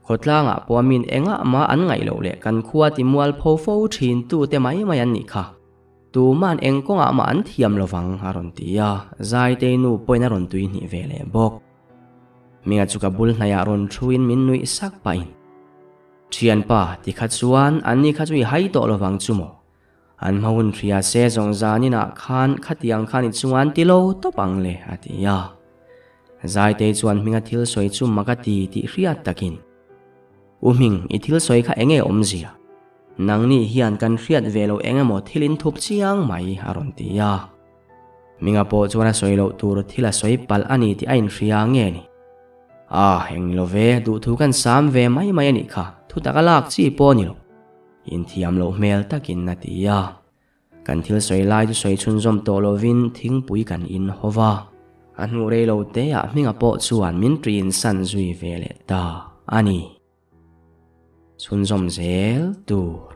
Khawtlangah pawh min engah mah an ngaih loh leh kan khua ti mualpho fo thin tute mai mai an nih kha. Tuman eng kawngah mah an thiam lovang a rawn ti a, Zaitei nu pawhin a rawn tui hnih ve leh bawk. Hminga chu ka bul hnaiah rawn thuin min nuih sak pahin, Thianpa, ti kha chuan an ni kha chu i hai tawh lovang chu maw? An hma hun hria se zawng zaninah khan khatiang khan i chunga an ti lo tawp ang le, a ti a. Zaitei chuan Hminga thil sawi chu mak a ti tih hriat takin, U Hming, i thil sawi kha enge awmzia? Nangni hian kan hriat ve loh eng emaw thil in thup chiang mai, a rawn ti a. Minga pawh chuan a sawi loh tur thil a sawi palh a ni tih a inhria nge ni? Ah, eng ni lo ve, duhthu kan sam ve mai mai a nih kha, thu taka lak chi pawh a ni lo. Inthiam loh hmel takin a ti a. Kan thil sawi lai chu sawi chhunzawm tawh lovin thingpui kan in haw va. A hnu rei lo teah Hminga pawh chuan min ṭin san zui ve leh ta a ni. Chhunzawm zel tur.